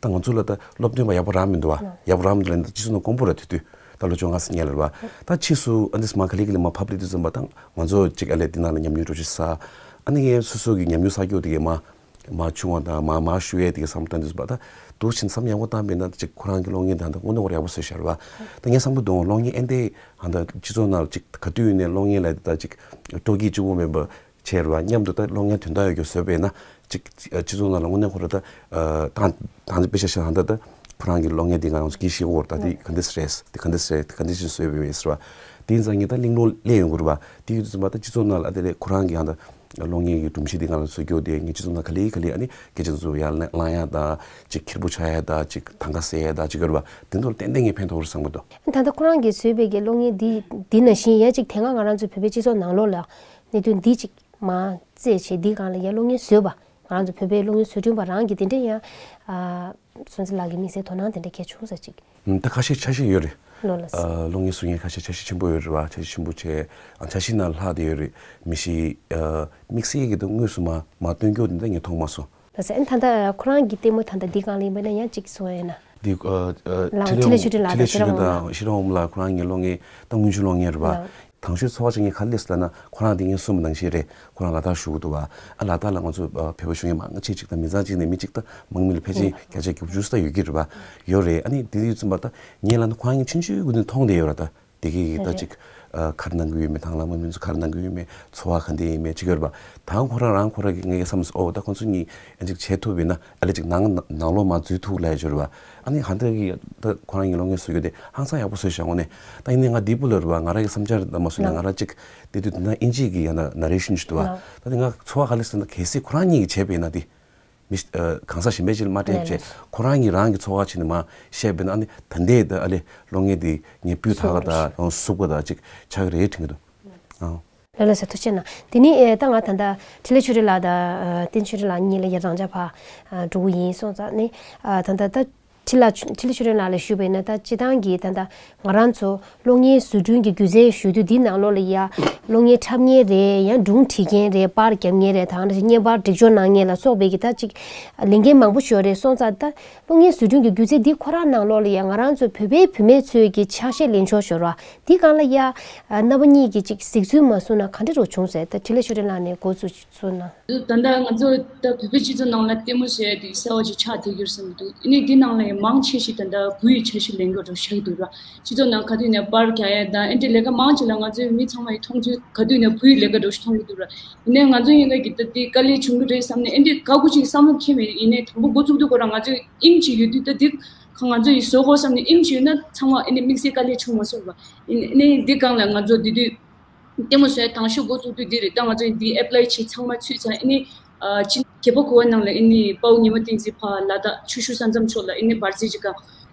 ད་ང་ཚོ་ལ་ད་སློབ་སྟོན་པ་ཡག་པོ་རག་མི་འདུག་བ། ཡག་པོ་རག་མི་འདུག་ལབ་ན་ད་སྤྱི་ཚོགས་ནང་དཀོན་པོ་ར་དེ་དུས་ད་ལོ་བཅོ་ལྔ་ཙམ་སྔོན་ལ་རེད་བ། ད་ཕྱིས་སུ་ཨ་འདིས་མ་ག་ལེ་ག་ལེ་མར་ཕབ་ལེ་དུས་ཙམ་པ་ད་ང་ཚོ་གཅིག་ཨ་ལས་འདི་ནང་ལ་ཉམས་མྱོང་འགྲོ་ཆེ་ས། ཨ་ནི་ངས་སོ་སོ་གི་ཉམས་མྱོང་བསགས་རྒྱུ་དེ་གས་མ་མ་བྱུང་བ་དང་མ་མ་ཞུ་ཡས་དེ་གས་བསམ་བློ་བཏང་དུས་ཙམ་པ་ད་འདུག་ཕྱིན་བསམ་ཡག་པོ་བཏང་པས་ན་གཅིག་ཁོ་རང་གི་གློག་བརྙན་དང་ད་དངོས་གནས་ཁོ་རང་ཡག་པོ་བཟོས་ཤག་རེད་བ། ད་ངས་བསམ་བློ་གཏོང་གློག་བརྙན་ཨེ་འདྲས་ཧ་ད་སྤྱི་ཚོགས་ནང་ལ་གཅིག་ག་དུས་ནས་གློག་བརྙན་ལ་ད་གཅིག་སྤྲོ་སྐྱིད་གཅིག་པོ་མེད་པ། བྱས་རེད་བ། མཉམ་དུ་ད་གློག་བརྙན་དོན་དག་ཡོད་རྒྱུ་བཟོས་པས་ན་ཅིག་སྤྱི་ཚོགས་ནང་ལ་དངོས་གནས་ཁོ་ར་ད་ཨ་དང་དང་དཔེ་ཆ་བཞག་ན་ད་ད་ཁོ་རང་གི་གློག་བརྙན་འདི་ང་རང་ཚོ་གིས་ཤེས་ཀྱི་ཡོད་རེད། ད་འདི་ག་འདྲས་རེད། འདི་ག་འདྲས་རེད། འདི་ག་འདྲས་ཞིག་བཟོས་པས་ཟེར་བ། དེ་ཡིན་ཙང་ངས་ད་གླེང་སློང་སླེབས་ཡོང་གི་རེད་བ། དེ་ཡོད་དུས་ཙམ་པ་ད་སྤྱི་ཚོགས་ནང་ལ་ཨ་དེ་རེད་ཁོ་རང་གི་ཡང་ད་ གློག་བརྙན་གྱི་སྒྲོམ་གཞི་དེ་ང་ལ་བཟོ་རྒྱུ་དེ་ངས་སྤྱི་ཚོགས་ནང་ག་ལེ་ག་ལེ་ཨ་ནི་སྐད་ཆ་ཚོ་ཡར་བླངས་ཡ་དང་ཅིག་ཁེར་པོ་ཆགས་ཡ་དང་ཅིག་ཐང་ག་ཟེར་ཡ་དང་ཅིག་ཡོད་རེད་བ། དེ་ཚོ་ལ་ཏན་ཏན་ངས་ཕན་ཐོགས་རེད་བསམ་གྱི་འདུག་ད་ལྟ་ཁོ་རང་གིས་བཟོས་པའི་གི་གློག་བརྙན་འདི་འདི་ནང་བཞིན་ཡ་ཅིག་དེ་སྔ་ང་རང་ཚོའི་བོད་པའི་སྤྱི་ཚོགས་ནང་ལོགས་ལ་གནད་དོན་འདི་ཅིག་མ་རྩད་བྱས་འདི་སྒང་ལ་ཡ་གློག་བརྙན་བཟོས་པ་ང་རང་ཚོ་བོད་པའི་གློག་བརྙན་བཟོ་སྐྲུན་པ་རང་གི་དེ་འདྲ་ཡང་ཨ་སོན་ཙི་ལགས་ཀྱི་དམིགས་བསལ་དོ་སྣང་དེ་འདྲ་གལ་བྱུང་ས་ཅིག་ད་ཁ་ཤས་འཆར་གཞི་ཡོད་རེད། ལོ་ལ་ཨ་གློག་བརྙན་བཟོ་མཁན་ཁ་ཤས་འཆར་གཞི་ཆེན་པོ་ཡོད་རེད་བ། འཆར་གཞི་ཆེན་པོ་བྱས་ཨ་འཆར་གཞི་ནང་ལྷག་བསྡད་ཡོད་རེད། མི་ཤེས་ཨ་དམིགས་བསལ་གྱི་ད་དངོས་སུ་མ་མ་སྟོན་རྒྱུ་དེ་འདྲ་ངས་མཐོང་མ་སོང་། ལགས་སེ། ཨ་ནི་ད་ལྟ་ཁོ་རང་གི་ལྟད་མོ་ད་ལྟ་འདི་སྒང་ལ་ཡིན་པ་ན་ཡང་གཅིག་གསུང་ཡ་ཡིན་ན། འདི་ཨ་ཨ་ལགས་འཕྲིན་ལས་འཕྲིན་ལས་ཨོམ་ལགས་ཁོ་རང་ངའི་གློག་བརྙན་ད་སྔོན་བྱོན་གློག་བརྙན་རེད་བ། ལགས། དང་ཤོས་ཚོར་བ་ཅིག་ངས་ག་རེ་སླེབས་སོང་ལབ་ན་ཁོ་རང་འདི་ངས་གསུངས་པ་ནང་བཞིན་རེད། ཁོ་རང་ལ་དྭགས་བཞུགས་འདུག་བ། ཨ་ལ་དྭགས་ལ་ང་ཚོ་ཨ་བོད་པ་བཞུགས་མཁན་མང་ཆེ་ཅིག་དང་མི་ཚང་གཅིག་ནས་མི་གཅིག་དང་མང་མི་ལ་ཕལ་ཆེར་བརྒྱ་ཆ་བརྒྱད་ཅུ་ཙམ་ད་ཡོད་ཀྱི་རེད་བ། ཡོད་རེད། ཨ་ནི་འདི་ཡོད་ཙམ་པ་ད་ངས་ལབ་ན་ཁོ་རང་ངས་ཆུང་ཆུང་གི་དུས་མཐོང་བསྡད་ཡོད་ར་ད། དེ་གི་ད་ཅིག་ཨ་ག་རེ་གནང་གི་ཡོད་མེད་དང་བླ་མ་མི་ཚོ་ག་རེ་གནང་གི་ཡོད་མེད་ཚོར་བ་ག་འདྲ་ཡིན་མེད་ཅིག་ཡོད་རེད་པ། ད་ཁོ་རང་རང་ཁོ་རང་གི་ངའི་བསམ་སོ་ཨོ་ད་ཁོ་ཚོ་གཉིས་ཨ་ཅིག་བྱེད་ཐུབ་ཡིན་ན་ཨ་ལེ་ཅིག་ནང་ནང་ལོགས་མ་འཛུལ་ཐུབ་ལ་ཡ་ཅིག་ཡོད་རེད་པ། ཨ་ནི་ཧ་འདྲ་གི་ད་ཁོ་རང་གི་གློག་བརྙན་བཟོ་རྒྱུ་དེ་ཧང་སང་ཡག་པོ་བཟོས་བཞག་འོ་ནས་ད་ཡིན་ནའི་ང་འདི་པོ་ལ་རེད་པ། ང་རང་གི་བསམ་འཆར་ད་མ་བཟོས་ན་ང་རང་ཅིག་དེ་དུས་དེ་ན་ཨིན་ཇི་གི་ཡང་ན་ན་རེ་ཤན་ཅིག་འདུག་པ། ད་དེ་ང་ཚོར་བ་ག་ལེ་ཟེར་ན་གལ་སྲིད་ཁོ་རང་གཉིས་ཀྱིས་བྱས་པ་ཡིན་ན་དེ། མི་ཨ་གང་ཟག་གཞན་པས་ཅིག་ལ་མ་སྤྲད་བྱས་ཁོ་རང་གཉིས་རང་གི་ཚོར་བ་བྱས་ནས་མ་བཤད་པས་ན་ཨ་ནི་ད་ལྟའི་ད་ཨ་ལེ་གློག་བརྙན་འདི་ངས་སྤུས་དག་པ་དང་ཨང་ཟུག་པ་དང་ཅིག་ཆགས་ཀྱི་རེད་དྲན་གྱི་འདུག་ཨང་། ལགས་ལགས་སེ། ཐུགས་རྗེ་གནང་། དེ་ནས་ཨེ་ད་ང་ད་ལྟ་འཕྲིན་ལས་ཆོས་སྒྲོན་ལགས་དང་ཨ་བསྟན་ཆོས་སྒྲོན་ལགས་གཉིས་ལ་ཡ་རང་འཇགས་ཕར་ཨ་འགྲོ་གི་ཡིན་སོང་ཙང་ནི་ཨ་ད་ལྟ་ད་འཕྲིན་ལས་ཆོས་འཕྲིན་ལས་ཆོས་སྒྲོན་ལགས་ལ་ཞུས་པ་ཡིན་ན་ད་སྤྱི་བཏང་གི་ད་ལྟ་ང་རང་ཚོ་གློག་བརྙན་བཟོ་སྐྲུན་གྱི་སྒྱུ་རྩལ་ཞུ་དུས་འདིའི་ནང་ལོགས་ལ་ཡ་གློག་བརྙན་འཁྲབ་མཁན་རེད། ཡང་སྒྲུང་བྲིས་མཁན་རེད། པར་རྒྱབ་མཁན་རེད། ད་ག་ནང་བཞིན་བརྙན་པར་སྒྲིག་སྦྱོར་གནང་མཁན་ལ་སོགས་པའི་གི་ད་ཅིག་ལས་འགན་མང་པོ་ཞིག་ཡོད་རེད་སོང་ཙང་ད་གློག་བརྙན་བཟོ་སྐྲུན་གྱི་སྒྱུ་རྩལ་འདི་ཁོ་རང་ནང་ལོགས་ལ་ཡ་ང་རང་ཚོ་བོད་པའི་བུད་མེད་ཚོས་ཀྱི་ཆ་ཤས་ལེན་ཕྱོགས་ཤོར་བ་འདི་སྒང་ལ་ཡ་རྣམ་པ་གཉིས་ཀྱིས་ཅིག་གཟིགས་ཚུལ་མ་གསུངས་ན་ག་འདྲ་རུ་བྱུང་ཟེར། ད་འཕྲིན་ལས་ཆོས་སྒྲོན་ལགས་ནས་འགོ་བཙུགས་གསུངས་ན། ད་ལྟ་ང་ཚོ་ད་བོད་པའི་སྤྱི་ཚོགས་ནང་ལ་ལྟད་མོ་ཟེར་ཡ་དེ་གསར་བ་ཅིག་ཆགས་བསྡད་ཡོད་བསམ་གྱི་འདུག་ཨ་ནི་འདི་ནང་ལ་ཡང་མང་ཆེ་ཞིག་ད་ལྟ་བུ་ཡི་ཆ་ཤས་ལེན་དགོས་འདྲ་ཆགས་ཀྱི་འདུག་ར། སྤྱི་ཚོགས་ནང་ག་དུས་ནས་པར་རྒྱག་ཡ་དང་ཨེ་འདྲའི་ལས་ཀ་མང་ཆེ་ལ་ང་ཚོའི་མི་ཚང་མ་ཡི་མཐོང་ཚུལ་ག་དུས་ནས་བུ་ཡི་ལས་ཀ་འདྲ་ཞིག་མཐོང་གི་འདུག་ར། ཡིན་ནའི་ང་ཚོ་གཉིས་ཀ་གི་ད་འདི་དཀའ་ལས་བྱུང་གི་རེད་བསམ་ནས་ཨེ་འདྲའི་དགའ་པོ་ཅིག་བསམ་བློ་འཁྱེར་བས་ཡིན་ནའི་དང་པོ་འགོ་བཙུགས་དུས་ཁོ་རང་ང་ཚོའི་དབྱིངས་ཅིག་ཡོད་དུས་ད་འདི་ཁ་ང་ཚོ་ཡི་བཟོ་དགོས་བསམ་ནས་དབྱིངས་ཅིག་ཡོད་ན་ཚང་མ་ཨེ་འདྲའི་དམིགས་བསལ་དཀའ་ལས་བྱུང་མ་སོང་ར། ཡིན་ནའི་འདི་སྒང་ལ་ང་ཚོ་འདི་དུས། ལྟད་མོ་བཟོས་དང་ཤོས་འགོ་བཙུགས་དུས་འདི་རེད། ད་ང་ཚོ་འདི་ཨེབ་ལའི་བྱས་ཚང་མ་ཚུད་ཚར། ཨ་ནི་ཨ་ཅི་རྒྱལ་པོ་གོ་བ་ནང་ལ་ཨ་ནི་དཔའ་བོ་ཉི་མ་བསྟན་འཛིན་ཕར་ལ་དྭགས་ཆུ་ཤུར་ས་མཚམས་ཕྱོགས་ལ་ཨ་ནི་འབར་རྫས་ཅིག་ག་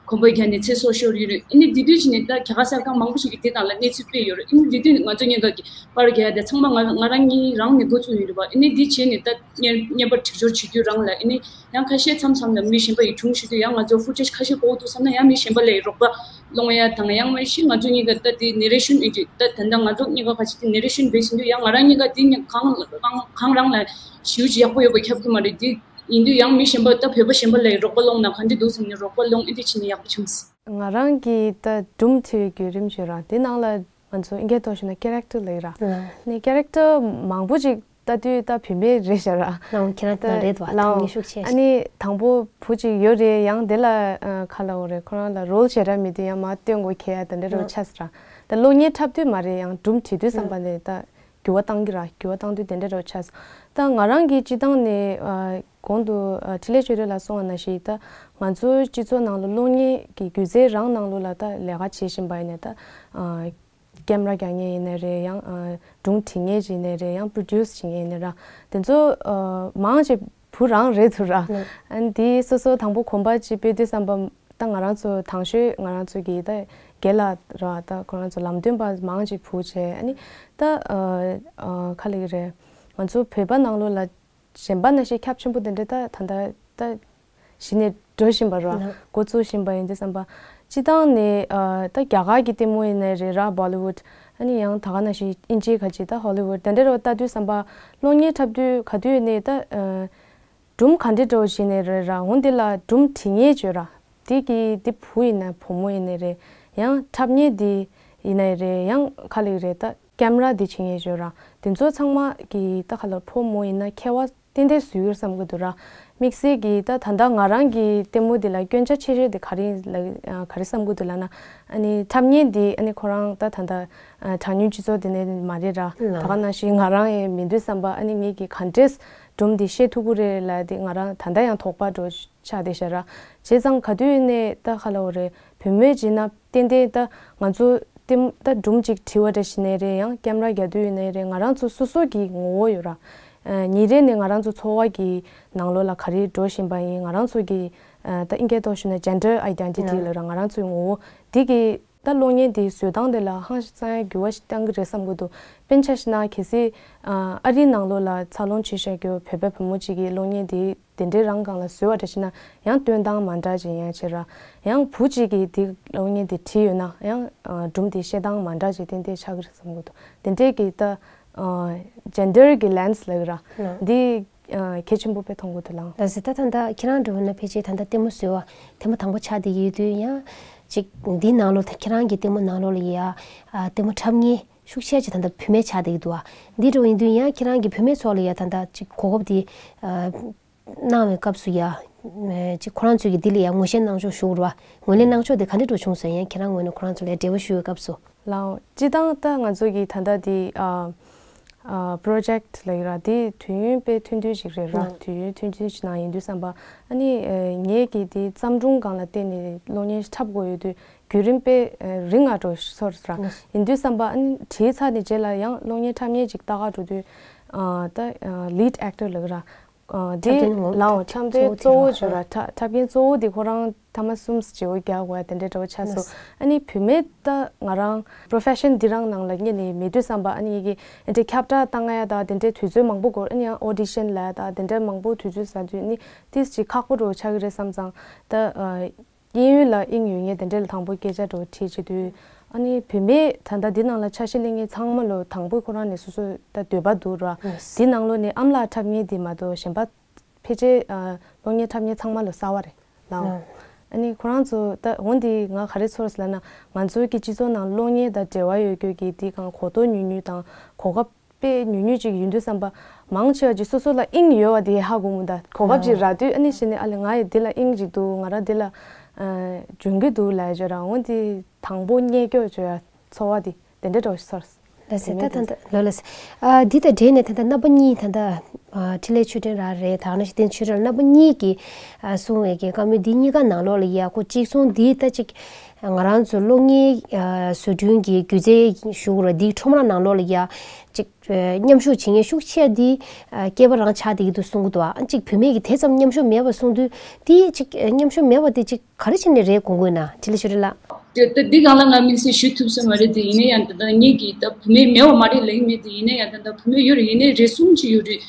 གོམ་པ་རྒྱག་ནས་ཚེ་སྲོག་ཤོར་ཡོད་རེད། ཨ་ནི་འདི་དུས་ཅི་ནས་ད་རྒྱ་གར་གསར་ཁང་མང་པོ་ཞིག་གིས་འདི་ནང་ལ་གནས་ཚུལ་སྤེལ་ཡོད་རེད། ཨ་ནི་འདི་དུས་ང་ཚོ་གཉིས་ཀ་གི་པར་རྒྱག་ཡ་དེ་ཚང་མ་ང་ང་རང་གཉིས་རང་ནས་འགོ་བཙུགས་ཡོད་རེད་བ། ཨ་ནི་འདི་བྱས་ནས་ད་བརྙན་བརྙན་པར་སྒྲིག་སྦྱོར་བྱེད་དུས་རང་ལ་ཨ་ནི། ཡང་ཁ་ཤས་མཚམས་མཚམས་ལ་མི་གཞན་པ་ཡི་སྒྲུང་ཞུ་དུས་ཡང་ང་ཚོ་ཕུ་ཊེཇ་ཁ་ཤས་དགོས་འདུག་བསམ་ན་ཡང་མི་གཞན་པ་ལ་ཡི་རོགས་པ་སློང་ཡ་དང་། ཡང་མ་གཞི་ང་ཚོ་གཉིས་ཀ་ད་དེ་ནེ་རེ་ཤན་ཨེ་ཅིག་ད་ད་ལྟ་ང་ཚོ་གཉིས་ཀ་ཁ་ཤས་དེ་ནེ་རེ་ཤན་བེ་སི་ཡིན་དུས་ཡང་ང་རང་གཉིས་ཀ་དེ་གང་གང་གང་རང་ལ་ཞེ་པོ་ཅིག་ཡག་པོ་ཡོད་པ་ཁྱབ་ཀྱི་མ་རེད། དེ་ཡིན་དུས་ཡང་མི་གཞན་པ་ད་བོད་པ་གཞན་པ་ལ་ཡི་རོགས་པ་སློང་ན་ག་འདྲ་འདུག་བསམ་ནས་རོགས་པ་སློང་ཨེ་འདྲ་བྱས་ནས་ཡག་པོ་བྱུང་སོང་། ང་རང་གི་ད་སྒྲུང་བྲིས་པའི་བརྒྱུད་རིམ་ཞིག་རང་དེ་ནང་ལ། ང་ཚོ་ཨིན་སྐད་ཐོག་ཞུས་ན་ཀེ་རེག་ཊར་ལབ་ཀྱི་ར། ལགས། ནས་ཀེ་རེག་ཊར་མང་པོ་ཅིག་ལྟ་དུས་ད་བུད་མེད་རེད་ཤག་ར། ལགས་འོང་ཁྱེད་རང་ད་རེད་བ། ལགས་འོང་། ཐང་ཉི་ཤུགས་ཆེ་ཨ་ཤག་ནི་དང་པོ་བུ་ཅིག་ཡོད་རེད། ཡང་དེ་ལ་ཨ་ཁ་ལ་འོ་རེད། ཁོ་རང་ལ་རོལ་བྱེད་ར་མི་དུས་ཡང་མ་སྟོན་དགོས་ཁེལ་ཡ་དེ་འདྲ་རོ། ལགས། ཆགས་སི་ར། ད་གློག་བརྙན་འཁྲབ་དུས་མ་རེད། ཡང་སྒྲུང་བྲིས་དུས་བསམ་པ་ནས་ད་འགྱུར་བ་བཏང་གི་ར། འགྱུར་བ་བཏང་དུས་དེ་འདྲ་རོ་ཆགས་སི། ད་ང་རང་གི་སྤྱི་བཏང་ནས་ཨ་གོང་དུ་ཨ་འཕྲིན་ལས་ཆོས་སྒྲོན་ལགས་གསུངས་པ་ནང་བཞིན་ད་ང་ཚོའི་སྤྱི་ཚོགས་ནང་ལ་གློག་བརྙན་གྱི་སྒྱུ་རྩལ་རང་ནང་ལོགས་ལ་ད་ལས་ཀ་བྱེད་བཞིན་པ་ཡིན་ནས་ད་ཨ། ཀེམ་ར་རྒྱག་མཁན་ཡིན་ནའི་རེད། ཡང་ཨ་སྒྲུང་བྲིས་མཁན་ཅིག་ཡིན་ནའི་རེད། ཡང་པྲོ་ཌིའུ་སི་བྱེད་མཁན་ཡིན་ནའི་ར། དེ་ཚོ་ཨ་མང་ཆེ་བུ་རང་རེད་འདུག་ར། ལགས། ཨ་ནི་དེ་སོ་སོ་དང་པོ་གོམ་པ་ཅིག་སྤོས་དུས་བསམ་པ་ད་ང་རང་ཚོ་དང་ཤོས་ང་རང་ཚོ་གི་ད་རྒན་ལགས་ར། ད་ཁོ་རང་ཚོ་ལམ་སྟོན་པ་མང་ཆེ་བུ་བྱས། ཨ་ནི་ད་ཨ་ཨ་ག་རེ་ལབ་ཀྱི་རེད། ང་ཚོ་བོད་པ་ནང་ལོགས་ལ་གཞན་པ་ནང་བཞིན་ཁྱབ་ཆེན་པོ་དེ་འདྲ་ད་ད་ལྟ་ད་གཞི་ནས་འགྲོ་བཞིན་པ་རེད་བ། ལགས། འགོ་བཙུགས་བཞིན་པ་ཡིན་དུས་བསམ་པ། སྤྱི་བཏང་ནས་ཨ་ད་རྒྱ་གར་གྱི་ལྟད་མོ་ཡིན་ནའི་རེད་ར། བོ་ལི་ཝུཌ། ཨ་ནི་ཡང་ད་ག་ནང་བཞིན་དབྱིན་ཇིའི་ག་ཅིག་ད་ཧོ་ལི་ཝུཌ་དེ་འདྲ་རེད་བ། ལྟ་དུས་བསམ་པ་གློག་བརྙན་འཁྲབ་དུས་ག་དུས་ནས་ད་ཨ་སྒྲུང་ག་འདྲ་འདྲ་བོ་ཞིག་ནས་རེད་ར། འོ་འདི་ལ་སྒྲུང་བྲིས་མཁན་བརྗོད་ར། དེ་གི་དེ་བུ་ཡིན་ན་བུ་མོ་ཡིན་ནའི་རེད། ཡང་འཁྲབ་མཁན་དེ་ཡིན་ནའི་རེད། ཡང་ག་ལབ་ཀྱི་རེད། ད་ཀེམ་ར་དེ་བྱེད་མཁན་བརྗོད་ར། དེ་ཚོ་ཚང་མ་གི་ད་ག་ལབ་ཕོ་མོ་ཡིན་ན་ཁྱད་པར་ཏན་ཏན་བཟོ་གི་རེད་བསམ་གྱི་འདུག་ར། དམིགས་བསལ་གྱི་ད་ད་ལྟ་ང་རང་གི་ལྟད་མོ་འདི་ལ་སྐྱོན་ཆ་ཆེ་ཤོས་དེ་ག་རེ་ལ་ག་རེ་བསམ་གྱི་འདུག་ལབ་ན། ཨ་ནི་འཁྲབ་མཁན་དེ་ཨ་ནི་ཁོ་རང་ད་ད་ལྟ་གྲངས་ཉུང་སྤྱི་ཚོགས་དེ་ནས་མ་རེད་ར། ལགས། ད་ག་ནང་བཞིན་ང་རང་ཡང་མིན་དུས་བསམ་པ་ཨ་ནི་ངེད་ཀྱིས་ག་འདྲས་སྒྲུང་འདི་བཤད་ཐུབ་ཀྱི་རེད་ལབ་དེ་ང་རང་ད་ལྟ་ཡང་དོགས་པ་འདྲ་ཆགས་བསྡད་ཤག་ར། བྱས་ཙང་ག་དུས་ནས་ད་ག་ལབ་དགོས་རེད། བུད་མེད་བྱས་ན་ཏན་ཏན་ད་ང་ཚོ་ལྟད་མོ་ད་སྒྲུང་གཅིག་བྲིས་པ་འདྲ་ཞིག་ནས་རེད། ཡང་ཀེམ་ར་རྒྱག་དུས་ཡིན་ནའི་རེད། ང་རང་ཚོ་སོ་སོ་གི་ངོ་བོ་ཡོད་ར། ཉིན་རེ་ནས་ང་རང་ཚོ་འཚོ་བ་གི་ནང་ལོགས་ལ་ག་རེ་འགྲོ་བཞིན་པ་ཡིན། ང་རང་ཚོ་གི་ད་ཨིན་སྐད་ཐོག་ཞུས་ན་gender identity ལབ་ར། ང་རང་ཚོའི་ངོ་བོ་འདི་གི་ད་གློག་བརྙན་འདི་བཟོས་སྟངས་དེ་ལ་ཧང་སང་ཡ་འགྱུར་བ་ཞིག་བཏང་གི་རེད་བསམ་གྱི་འདུག་དཔེར་ན་ཆ་བཞག་ན་གལ་སྲིད་ཨ་རིའི་ནང་ལོགས་ལ་འཚར་ལོངས་བྱེད་བཞིན་ཡོད་བོད་པའི་བུ་མོ་གཅིག་གིས་གློག་བརྙན་འདི་དེ་འདྲའི་རང་སྒང་ལ་བཟོས་པ་འདྲ་ཞིག་ན་ཡང་སྟོན་སྟངས་མ་འདྲ་ཅིག་ཡང་བྱེད་ར། ཡང་བུ་གཅིག་གིས་དེ་གློག་བརྙན་དེ་བྲིས་ཡོད་ན་ཡང་སྒྲུང་དེ་བཤད་སྟངས་མ་འདྲ་ཅིག་ཏན་ཏན་ཆགས་ཀྱི་རེད་བསམ་གྱི་འདུག་དེ་འདྲའི་གི་ད་gender གི་lens ལབ་ར། འདི་གལ་ཆེན་པོ་དཔེ་མཐོང་གི་འདུག་ལགས། ལགས་སོ། ད་ད་ལྟ་ཁྱེད་རང་འདྲ་བོ་ན་ཕལ་ཆེར་ད་ལྟ་ལྟད་མོ་བཟོས་པ་ཐེངས་མ་དང་པོ་ཆགས་བསྡད་ཀྱི་ཡོད་དུས་ཡང་ཅིག་འདི་ནང་ལོགས་ད་ཁྱེད་རང་གི་ལྟད་མོ་ནང་ལོགས་ལ་ཡ་ལྟད་མོ་འཁྲབ་མཁན་ཤུགས་ཆེ་ཅིག་ད་ལྟ་བུད་མེད་ཆགས་བསྡད་ཀྱི་འདུག་ཨ། འདི་འདྲ་བོ་ཡིན་དུས་ཡང་ཁྱེད་རང་གི་བུད་མེད་ཚོ་ལ་ཡ་ད་ལྟ་ཅིག་གོ་སྐབས་དེ་གནང་བའི་སྐབས་སུ་ཡ་ཅིག་ཁོ་རང་ཚོས་ཀྱི་འདི་ལ་ཡ་ངོས་བཞེས་གནང་ཕྱོགས་ཞུ་ར། ངོས་ལེན་གནང་ཕྱོགས་དེ་ག་འདྲ་འདྲ་བྱུང་སོང་། ཡང་ཁྱེད་རང་ངོས་ནས་ཁོ་རང་ཚོ་ལ་ཡ་འབྲེལ་བ་ཞུ་བའི་སྐབས་སུ། ལགས། སྤྱིར་བཏང་ད་ང་ཚོ་གི་ད་ལྟ་འདི་ཨ་ཨ་project ལབ་ཀྱི་ར། འདི་དུས་ཡུན་དཔེ་ཐུང་ཐུང་ཞིག་རེད་ར། ལགས། དུས་ཡུན་ཐུང་ཐུང་ཞིག་ནང་ཡིན་དུས་ཙམ་པ་ཨ་ནི་ཨ་ངས་ཀྱི་འདི་བརྩམས་སྒྲུང་སྒང་ལ་བརྟེན་ནས་གློག་བརྙན་འཁྲབ་དགོས་ཡོད་དུས་བརྒྱུད་རིམ་དཔེ་ཨ་རིང་ང་འགྲོ་སོང་ར། ལགས། ཡིན་དུས་ཙམ་པ་ཨ་ནི་བྲིས་ཚར་ནས་རྗེས་ལ་ཡང་གློག་བརྙན་འཁྲབ་མཁན་ཅིག་ལྟ་ག་འགྲོ་དུས་ཨ་ད་ཨ་lead actor ལབ་ཀྱི་ར། ཨ་འཁྲབ་སྟོན་ངོ་། ལའོ་འཁྲབ་སྟོན་གཙོ་བོ་གཙོ་བོ་ཅིག་ར། འཁྲབ་འཁྲབ་མཁན་གཙོ་བོ་དེ་ཁོ་རང་ཐ་མ་གསུམ་བརྗེ་བོ་རྒྱག་དགོས་ཡ་དེ་འདྲའི་འདྲ་བོ་ཆགས་སོང་། ལགས། ཨ་ནི་བུད་མེད་ད་ང་རང་profession འདི་རང་ནང་ལ་སྔོན་ནས་མེད་དུས་ཙམ་པ་ཨ་ནི་ཡི་གེ་ཨེ་འདྲའི་ཁྱབ་བསྒྲགས་བཏང་ཡ་ད་དེ་འདྲའི་དུས་ཚོད་མང་པོ་འགོར། ཨ་ནི་ཡང་audition ལབ་ཡ་ད་དེ་འདྲའི་མང་པོ་དུས་ཚོད་ཟ་དུས་ཨ་ནི་ཏིས་ཅིག་ཁག་པོ་འདྲ་བོ་ཆགས་ཀྱི་རེད་བསམ་ཙང་ད་ཨ། གཡས་གཡོན་ལ་དབྱིངས་ཡོད་མཁན་དེ་འདྲ་ལ་དང་པོ་སྐད་ཆ་འདྲ་བོ་དྲིས་བྱེད་དུས་ཨ་ནི་བུད་མེད་ད་ལྟ་འདི་ནང་ལ་ཆ་ཤས་ལེན་མཁན་ཚང་མ་ལོ་དང་པོ་ཁོ་རང་ནས་སོ་སོ་ད་འདོད་པ་འདུག་ར། ལགས། འདི་ནང་ལོ་ནས་ཨམ་ལགས་འཁྲབ་མཁན་འདི་མ་གཏོགས་གཞན་པ་ཕལ་ཆེར་ཨ་གློག་བརྙན་འཁྲབ་མཁན་ཚང་མ་ལོ་གསར་བ་རེད་ལགས། ཨ་ནི་ཁོ་རང་ཚོ་ད་འོ་འདི་ང་ག་རེ་ཚོར་ཟེར་ན་ང་ཚོའི་གི་སྤྱི་ཚོགས་ནང་གློག་བརྙན་དང་འབྲེལ་བ་ཡོད་རྒྱུ་གི་འདི་གང་གོ་རྟོགས་ཉུང་ཉུང་དང་གོ་སྐབས་དཔེ་ཉུང་ཉུང་ཅིག་ཡིན་དུས་ཙམ་པ་མང་ཆེ་བ་ཅིག་སོ་སོ་ལ་དབྱིངས་ཡོད་པ་དེ་ཧ་གོ་མི་འདུག་གོ་སྐབས་ཅིག་རག་དུས་ཨ་ནི་ཤི་ནི་ཨ་ལེ་ང་ཡི་འདི་ལ་དབྱིངས་ཅིག་འདུག་ང་རང་འདི་ལ་ཨ་འཇོན་གི་འདུག་ལབ་ཡ་ཅིག་ཡོད་ར། འོ་འདི་དང་པོ་རྙེད་སྐྱོ་ཅིག་ཡོད་ཚོར་བ་དེ་དེ་འདྲ་འདྲ་བོ་ཞིག་ཚོར། ལགས་སེ། ད་ད་ད་ལོ་ལགས་སེ། ཨ་འདི་དང་འབྲེལ་ནས་ད་ད་རྣམ་པ་གཉིས་ད་ད་ཨ་འཕྲིན་ལས་ཆོས་སྒྲོན་རང་རེད། ད་ནང་བཞིན་བསྟན་ཆོས་སྒྲོན་རྣམ་པ་གཉིས་ཀྱིས་ཨ་གསུངས་པའི་གི་བཀའ་མོལ་འདི་གཉིས་ཀ་ནང་ལོགས་ལ་ཡ་ཁོ་གཅིག་གསུང་འདི་ད་ཅིག་ང་རང་ཚོ་གློག་བརྙན་ཨ་བཟོ་སྐྲུན་གྱི་སྒྱུ་རྩལ་ཞུ་དགོས་རེད། འདིའི་ཁྲོམ་ར་ནང་ལོགས་ལ་ཡ་ཅིག་མཉམ་ཞུགས་བྱེད་མཁན་ཤུགས་ཆེ་འདི་ཨ་སྐྱེས་པ་རང་ཆགས་བསྡད་ཀྱི་འདུག་གསུང་གི་འདུག་ཨ་ཅིག་བུད་མེད་ཀྱི་དེ་ཙམ་མཉམ་ཞུགས་མེད་པ་གསུང་དུས་འདི་ཅིག་མཉམ་ཞུགས་མེད་པ་འདི་ཅིག་ག་རེ་བྱས་ནས་རེད་དགོངས་དགོས་ན། འཕྲིན་ལས་ཆོས་སྒྲོན་ལགས། དེ་ད་འདི་སྒང་ལ་ང་དམིགས་བསལ་ཞུ་ཐུབ་ས་མ་རེད། དེ་ཡིན་ན་ཡང་ད་ལྟ་ངེད་ཀྱིས་ད་བུད་མེད་མེད་པ་མ་རེད་ལབ་ཀྱི་མེད། དེ་ཡིན་ན་ཡང་ད་ལྟ་བུད་མེད་ཡོད་རེད། ཡིན་ནའི་རེ་ཟུང་ཅིག་ཡོད་རེད།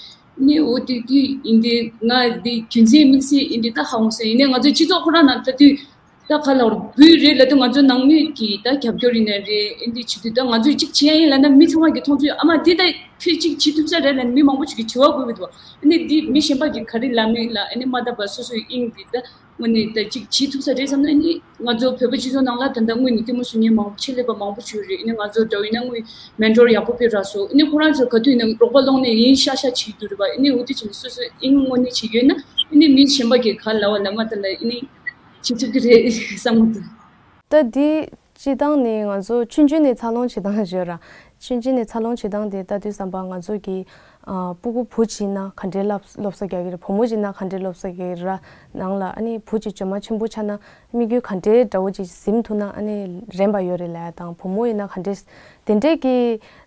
ནི་འོ་དེ་དུས་ཡིན་དེ་ང་འདི་རྒྱུ་མཚན་དམིགས་བསལ་ཡིན་དེ་ད་ཧ་གོ་སོང་། ཡིན་ནའི་ང་ཚོའི་སྤྱི་ཚོགས་ཁོ་རང་ནང་ད་དུས་ད་ག་ལ་བར་བུ་རེད་ལབ་དུས་ང་ཚོ་ནང་མི་གི་ད་རྒྱབ་སྐྱོར་ཡིན་ན་རེད། ཨེ་འདི་བྱེད་དུས་ད་ང་ཚོས་གཅིག་བྱེད་ཡ་ཡིན་ལབ་ན་མི་ཚང་མ་གི་མཐོང་ཚུལ་ཨ་མ་འདི་ད་ཁྱོད་གཅིག་བྱེད་ཐུབ་ས་རེད་ལབ་ནས་མི་མང་པོ་ཅིག་གིས་དྲི་བ་བཀོད་ཀྱི་འདུག་ཨ་ནི་འདི་མི་གཞན་པ་གིས་ག་རེ་ལབ་མིན་ལ་ཨ་ནི་མ་བལྟས་པ་སོ་སོའི་དབྱིངས་འདི་ད་དངོས་གནས་ད་གཅིག་བྱེད་ཐུབ་ས་རེད་བསམ་ན་ནི་ང་ཚོ་བོད་པ་སྤྱི་ཚོགས་ནང་ལ་ད་ལྟ་དངོས་གནས་ལྟད་མོ་བཟོ་མཁན་མང་པོ་ཆེད་ལས་པ་མང་པོ་ཅིག་ཡོད་རེད། ཨ་ནི་ང་ཚོ་འདྲ་བོ་ཡིན་ན་དངོས་མེན་ཊོར་ཡག་པོ་དཔེ་རག་སོང་། ཨ་ནི་ཁོ་རང་ཚོ་ག་དུས་ཡིན་ན་རོགས་པ་སློང་ནས་ཡིན་ཤག་ཤག་བྱེད་ཀྱི་འདུག་རེད་པ། ཨ་ནི་འོ་དེ་བྱས་ནས་སོ་སོའི་དབྱིངས་དངོས་གནས་ཅིག་ཡོད་ན་ཨ་ནི་མི་གཞན་པ་གིས་ག་ལབ་པ་ལབ་མ་ད་ལ་ཨ་ནི་བྱེད་ཐུབ་ཀྱི་རེད་བསམ་གྱི་འདུག་ད་འདི་སྤྱིར་བཏང་ནས་ང་ཚོ་ཆུང་ཆུང་ནས་འཚར་ལོངས་བྱེད་སྟངས་ཡོད་ར། ཆུང་ཆུང་ནས་འཚར་ལོངས་བྱེད་སྟངས་དེ་ལྟ་དུས་ཙམ་པ་ང་ཚོ་གི་ཨ་སྤུ་གུ་བུ་གཅིག་ཡིན་ན་ག་འདྲའི་སློབ་སློབ་གསོ་རྒྱག་གི་རེད། བུ་མོ་གཅིག་ཡིན་ན་ག་འདྲའི་སློབ་གསོ་རྒྱག་གི་རེད་ར། ནང་ལ་ཨ་ནི་བུ་གཅིག་འཇོན་མ་ཆེན་པོ་ཆགས་ན་དམིགས་ཡུལ་ག་འདྲའི་འདྲ་བོ་ཅིག་ཟིན་ཐུབ་ན་ཨ་ནི་རན་པ་ཡོད་རེད་ལབ་ཡ་དང་། བུ་མོ་ཡིན་ན་ག་འདྲའི་དེ་འདྲའི་གི་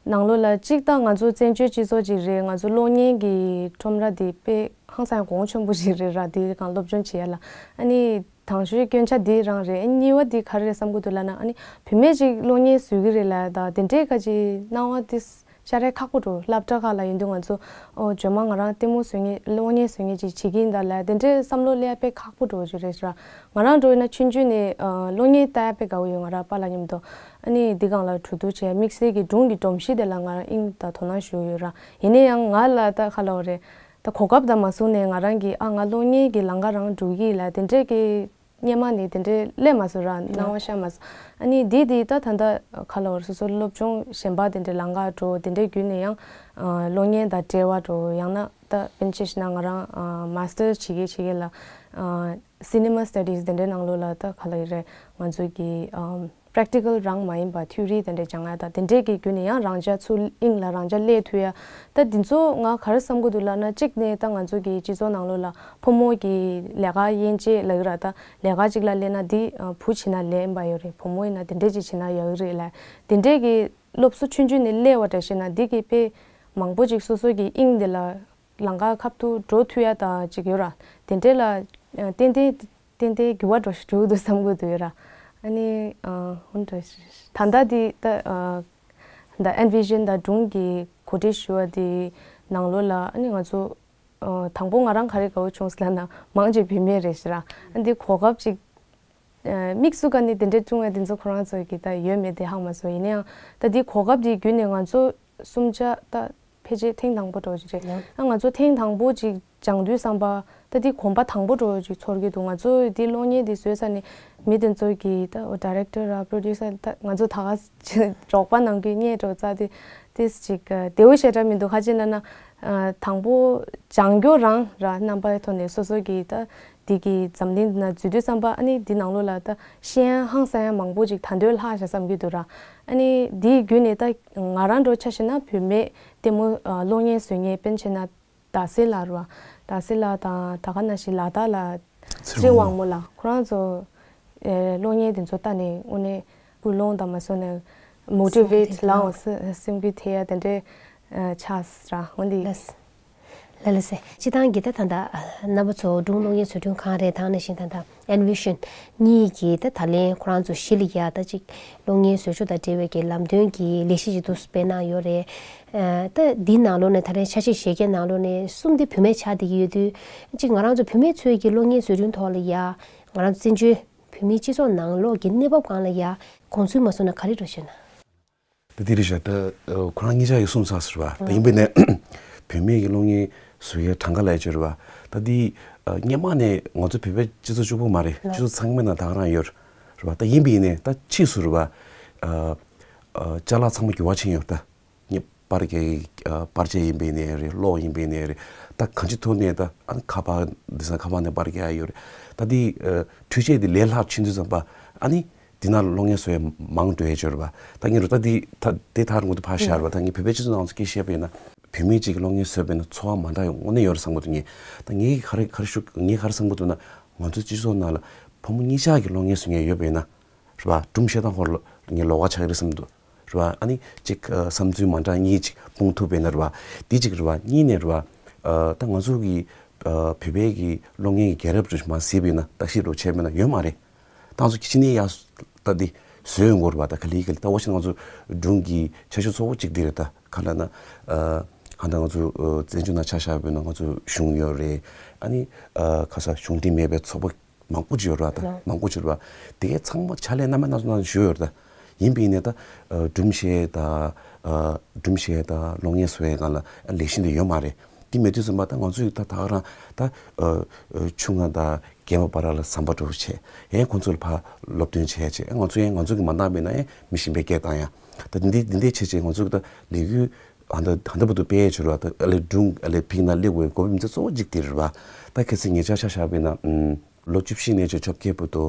ནང་ལོགས་ལ་གཅིག་ད་ང་ཚོ་བཙན་བྱོལ་སྤྱི་ཚོགས་ཅིག་རེད། ང་ཚོ་གློག་བརྙན་གི་ཁྲོམ་ར་དེ་དཔེ་ཧང་སང་གོང་ཆེན་པོ་ཞིག་རེད་ར། དེ་གང་སློབ་སྦྱོང་བྱེད་ཡ་ལ་ཨ་ནི། དང་ཤོས་སྐྱོན་ཆ་འདི་རང་རེད། གཉིས་པ་འདི་ག་རེ་རེད་བསམ་གྱི་འདུག་ལབ་ན་ཨ་ནི་བུད་མེད་ཅིག་གློག་བརྙན་བཟོ་གི་རེད་ལབ་ཡ་དང་དེ་འདྲའི་ཁ་ཅིག་སྣང་བ་དེ་ཤར་ཡ་ཁག་པོ་འདུག་སློབ་གྲྭ་ཁག་ལ་ཡིན་དུས་ང་ཚོ་ཨོ་འཇོན་མ་ང་རང་ལྟད་མོ་བཟོ་མཁན་གློག་བརྙན་བཟོ་མཁན་ཅིག་བྱེད་ཀྱི་ཡིན་ད་ལབ་ཡ་དེ་འདྲའི་བསམ་བློ་སླེབས་ཡ་དཔེ་ཁག་པོ་འདྲ་བོ་ཅིག་རེད་ཟེར། ང་རང་འདྲ་བོ་ཡིན་ན་ཆུང་ཆུང་ནས་ཨ་གློག་བརྙན་ལྟ་ཡ་དཔེ་དགའ་བོ་ཡོད། ང་རང་པཱ་ལགས་མཉམ་དུ་ཨ་ནི་འདི་སྒང་ལ་གྲོས་བསྡུར་བྱས་དམིགས་བསལ་གྱི་སྒྲུང་གི་སྒྲོམ་གཞི་དེ་ལ་ང་རང་དབྱིངས་དང་དོ་སྣང་ཞུ་གི་ཡོད་ར། ཡིན་ན་ཡང་ང་ལ་ད་ག་ལབ་དགོས་རེད། ད་གོ་སྐབས་དང་མ་བཟུང་ནས་ང་རང་གིས་ཨ་ང་གློག་བརྙན་གྱི་ལམ་ཁ་རང་འགྲོ་གི་ཡིན་ལབ་དེ་འདྲས་ཀྱི་སྔོན་མ་ནས་དེ་འདྲས་སླེབས་མ་སོང་ར། སྣང་བ་ཤར་མ་སོང་། ཨ་ནི་འདི་དེ་ད་ད་ལྟ་ག་ལབ་དགོས་རེད། སོ་སོ་སློབ་སྦྱོང་གཞན་པ་དེ་འདྲས་ལམ་ཁ་འགྲོ་དེ་འདྲས་བརྒྱུད་ནས་ཡང་ཨ་གློག་བརྙན་དང་འབྲེལ་བ་འགྲོ། ཡང་ན་ད་དཔེར་ན་ཆ་བཞག་ན་ང་རང་ཨ་master's བྱེད་ཀྱི་བྱེད་ཀྱི་ལ་ཨ་cinema studies དེ་འདྲས་ནང་ལོགས་ལ་ད་ག་ལབ་ཡོད་རེད། ང་ཚོ་གི་ཨ་practical རང་མ་ཡིན་པ་theory དེ་འདྲས་སྦྱང་ཡ་དང་དེ་འདྲས་ཀྱི་བརྒྱུད་ནས་ཡང་རང་ཅག་ཚུར་དབྱིངས་ལ་རང་ཅག་སླེབས་ཐུབ་ཡ། ད་འདི་ཚོ་ང་ག་རེ་བསམ་གྱི་འདུག་ལབ་ན་གཅིག་ནས་ད་ང་ཚོ་གི་སྤྱི་ཚོགས་ནང་ལོགས་ལ་ཕོ་མོ་གི་ལས་ཀ་དབྱེ་འབྱེད་ལབ་ཀྱི་ར། ད་ལས་ཀ་གཅིག་ལ་སླེབས་ན་འདི་བུ་བྱེད་ན་ལེན་པ་ཡོད་རེད། བུ་མོ་ཡིན་ན་དེ་འདྲས་ཅིག་བྱེད་ན་ཡག་གི་རེད་ལབ་དེ་འདྲས་ཀྱི་སློབ་གསོ་ཆུང་ཆུང་ནས་སླེབས་པ་འདྲ་ཞིག་ན་འདི་གི་དཔེ་མང་པོ་ཅིག་སོ་སོ་གི་དབྱིངས་དེ་ལ་ ལམ་ཁ་ཁ་ཐུག་འགྲོ་ཐུབ་ཡ་ད་ཅིག་ཡོད་ར། དེ་འདྲས་ལ་ཨ་ཏན་ཏན་ཏན་ཏན་འགྱུར་བ་འགྲོ་ཞིག་འགྲོ་གི་འདུག་བསམ་གི་འདུག་ཡོད་ར། ཨ་ནི་ཨ་ཧོན་ཏོ་ད་ལྟ་འདི་ད་ཨ་ད་ཨེན་བི་ཤན་ད་སྒྲུང་གི་གོ་སྒྲིག་ཞུ་བ་འདི་ནང་ལོགས་ལ་ཨ་ནི་ང་ཚོ་ཨ་དང་པོ་ང་རང་ག་རེ་དགའ་བོ་བྱུང་ཟེར་ལབ་ན་མང་ཆེ་བུད་མེད་རེད་ཤག་ར། ཨ་འདི་གོ་སྐབས་ཅིག་ཨ་དམིགས་སུ་བཀར་ནས་དེ་འདྲའི་བྱུང་བ་དེ་ཚོ་ཁོ་རང་ཚོ་གི་ད་ཡོད་མེད་དེ་ཧ་མ་སོང་། ཡིན་ན་ཡང་ད་འདི་གོ་སྐབས་འདི་བརྒྱུད་ནས་ང་ཚོ་གསུམ་ཆ་ད་ཕལ་ཆེར་ཐེངས་དང་པོ་འགྲོ་གི་རེད། ཡང་ཨ་ང་ཚོ་ཐེངས་དང་པོ་ཅིག་སྦྱང་དུས་ཙམ་པ་ད་འདི་གོམ་པ་དང་པོ་འགྲོ་ཅིག་ཚོར་གི་འདུག་ང་ཚོ་འདི་གློག་བརྙན་འདི་བཟོས་ས་ནས་མི་དེ་ཚོ་གི་ད་འོ་ཌི་རེག་ཊར་ར་པྲོ་ཌིའུ་སར་ད་ང་ཚོ་ད་ག་རོགས་པ་ནང་གི་བརྙས་འགྲོ་ཙ་དེ་ཏིས་ཅིག་བདེ་བོ་ཞེ་དྲག་མི་འདུག་ཁ་ཅིག་ན་ན་དང་པོ་སྦྱང་རྒྱུ་རང་ར་རྣམ་པའི་ཐོག་ནས་སོ་སོ་གི་ད། འདི་གི་འཛམ་གླིང་འདི་ན་འཛུལ་དུས་ཙམ་པ་ཨ་ནི་འདི་ནང་ལོགས་ལ་ད་ཤེས་ཡ་ཧང་སང་ཡ་མང་པོ་ཅིག་ད་འདོད་ལྷག་ཤག་བསམ་གྱི་འདུག་ར། ཨ་ནི་འདིའི་བརྒྱུད་ནས་ད་ང་རང་འདྲ་ཆ་བཞག་ན་བུད་མེད་ལྟད་མོ་ཨ་གློག་བརྙན་བཟོ་མཁན་པཎ་ཆེན་ན་ཟླ་སེ་ལགས་ར། ཟླ་སེ་ལགས་དང་ད་ག་ནང་བཞིན་ལ་དྭགས་ལ་ཚེ་རིང་དབང་མོ་ལགས་ཁོ་རང་ཚོ་ཨེ་གློག་བརྙན་དེ་ཚོ་ལྟ་ནས་དངོས་གནས་ཀུན་སློང་དང་མ་སོང་ནས་མོ་ཊི་ཝེ་ཊི་ལའང་སེམས་འགུལ་ཐེབས་ཡ་དེ་འདྲའི་ཆགས་ར་འོན་ཏེ། ལགས་ལགས་སེ། སྤྱི་བཏང་གི་ད་ད་ལྟ་རྣམ་པ་ཚོ་སྒྲུང་གློག་བརྙན་བཟོ་སྐྲུན་ཁང་རེད། ད་ནང་བཞིན་ད་ལྟ་ཨེན་བི་ཤན་གཉིས་ཀྱི་ད་ད་ལན་ཁོ་རང་ཚོ་གཞི་ལ་ཡ་ད་ཅིག་གློག་བརྙན་བཟོ་ཕྱོགས་དང་འབྲེལ་བའི་གི་ལམ་སྟོན་གྱི་ལས་གཞི་ཅིག་འདུག་སྤེལ་གནང་ཡོད་རེད། ད་འདི་ནང་ལོགས་ནས་ད་ལན་འཆར་གཞི་བཞེས་མཁན་ནང་ལོགས་ནས་གསུམ་དེ་བུད་མེད་ཆགས་བསྡད་ཀྱི་ཡོད་དུས་ཅིག་ང་རང་ཚོ་བུད་མེད་ཚོས་ཀྱི་གློག་བརྙན་བཟོ་སྐྲུན་ཐོག་ལ་ཡ་ང་རང་ཚོ་བཙན་བྱོལ་བོད་མིའི་སྤྱི་ཚོགས་ནང་ལོགས་ཀྱི་གནས་བབ་སྒང་ལ་ཡ་དགོངས་ཚུལ་མ་གསུངས་ན་ག་རེ་འགྲོ་ཤེ་ན། ད་དེ་རེད་ཤག་ད་ཁོ་རང་གཉིས་ཆ་ཡི་གསུངས་ཚར་ཟེར་བ་ད་ཡིན་པས་ནས་བུད་མེད་ཀྱི་གློག་བརྙན་བཟོ་ཡའི་གྲངས་ཀ་ལ་ཡ་བཅོལ་བ་ད་འདི་སྔོན་མ་ནས་ང་ཚོ་བོད་པའི་སྤྱི་ཚོགས་གཅིག་པོ་མ་རེད། སྤྱི་ཚོགས་ཚང་མའི་ནང་ད་ག་རང་ཡོད་རེད་བ། ད་ཡིན་པས་ནས་ད་ཕྱིས་སུ་རེད་བ་ཅ་ལག་ཚང་མ་འགྱུར་བ་ཕྱིན་ཡོད་ད། ངས་པར་རྒྱག་པར་ཆས་ཡིན་པས་ནས་རེད། གློག་ཡིན་པས་ནས་རེད། ད་གང་ཅི་ཐོག་ནས་ད་ཨ་ནི་ཁ་པར་འདི་ས་ཁ་པར་ནས་པར་རྒྱག་ཡ་ཡོད་རེད། ད་འདི་འཕྲུལ་ཆས་འདི་ལས་སླ་ཕྱིན་དུས་ཙམ་པ་ཨ་ནི་འདི་ན་གློག་བརྙན་བཟོ་ཡ་མང་འགྲོ་ཡ་ཅིག་ཡོད་རེད་བ། ད་ངས་རུ་ད་འདི་ད་དེ་ཐར་ངོ་དུ་ཕར་བཞག་རེད་བ། ད་ངས་བོད་པའི་སྤྱི་ཚོགས་ནང་ཚོ་སྐད་བཤད་པ་ཡིན་ན་བུད་མེད་ཅིག་གིས་གློག་བརྙན་བཟོས་པ་ཡིན་ན་ཚོར་བ་མ་འདྲ་ཡོང་དངོས་གནས་ཡོད་རེད་བསམ་གི་འདུག་ངས་ད་ངས་ག་རེ་ག་རེ་ཞུ་ངས་ག་རེ་བསམ་གི་འདུག་ན་ང་ཚོའི་སྤྱི་ཚོགས་ནང་ལ་ཕོ་མོ་གཉིས་ཆ་གི་གློག་བརྙན་བཟོ་མཁན་ཡོད་པ་ཡིན་ན། རེད་བ། སྒྲུང་བཤད་སྟངས་ཧོར་ལ་ངས་ལོགས་ཀ་ཆགས་ཀྱི་རེད་བསམ་འདུག་རེད་བ། ཨ་ནི་གཅིག་ཨ་བསམ་ཚུལ་མ་འདྲ་གཉིས་གཅིག་སྤུངས་ཐུབ་པས་ན་རེད་བ། འདི་གཅིག་རེད་བ། གཉིས་ནས་རེད་བ། ཨ་ད་ང་ཚོ་གི་ཨ་བོད་པའི་གི་གློག་བརྙན་གྱི་རྒྱལ་རབས་ཚོ་མར་གཟིགས་པས་ན་བརྟག་ཞིབ་རོགས་བྱས་པས་ན་ཡོད་མ་རེད། ད་ང་ཚོ་ཕྱི་ནས་ཡར་ད་འདི་བཟོས་ཡོང་གི་རེད་བ། ད་ག་ལེ་ག་ལེ་ད་འོ་ཕྱི་ནས་ང་ཚོ་སྒྲུང་གི་འཆར་གཞི་གཙོ་བོ་གཅིག་འདི་རེད། ད་ག་ལ་ན་ཨ་གང་ལྟར་ང་ཚོ་ཨ་བཙན་བྱོལ་ནང་ཆ་བཞག་པས་ན་ང་ཚོ་གཞུང་ཡོད་རེད། ཨ་ནི་ཨ་ཁ་ས་གཞུང་འབྲེལ་མེད་པའི་ཚོགས་པ་མང་པོ་ཅིག་ཡོད་རེད་བ། ད་མང་པོ་ཅིག་ཡོད་རེད་བ། དེ་གའི་ཚང་མ་ཕྱག་ལས་རྣམ་པ་སྣ་ཚོགས་གནང་ཞུས་ཡོད་རེད། ད་ཡིན་པ་ཡིན་ནའི་ད་ཨ་སྒྲུང་བཤད་ད་ཨ་སྒྲུང་བཤད་ད་གློག་བརྙན་བཟོ་ཡའི་སྒང་ལ་ལས་གཞི་འདི་ཡོད་མ་རེད། དེ་མེད་དུས་ཙམ་པ་ད་ང་ཚོས་ད་ད་ག་རང་ད་ཨ་ཨ་ཆུང་ང་ད་རྒན་པ་བར་ལ་ཟམ་པ་འདྲ་བོ་བྱས་ཡང་ཁོང་ཚོ་ལ་ཕར་སློབ་སྟོན་བྱས་བྱས་ང་ཚོ་ཡང་ང་ཚོ་གི་མ་འདང་བ་ཡིན་ན་ཡང་མི་གཞན་པའི་སྐད་བཏང་ཡ། ད་འདི་འདི་འདི་འདྲ་བྱས་བྱས་ང་ཚོ་གི་ད་ལས་འགུལ་ཨ་ད་ད་ལྟ་བར་དུ་སྤེལ་ཡ་བྱོས་ར། ད་ཨ་ལས་སྒྲུང་ཨ་ལས་ཕིག་ན་སླེབས་དགོས་དགོས་པའི་མི་ཚེ་གཙོ་བོ་གཅིག་དེ་རེད་བ། ད་ཁ་སང་ཉེ་ཆར་ཆ་བཞག་པ་ཡིན་ན་ཨུམ། ལོ་བཅུ་བཞི་ནས་བཅུ་བརྒྱད་བར་དུ་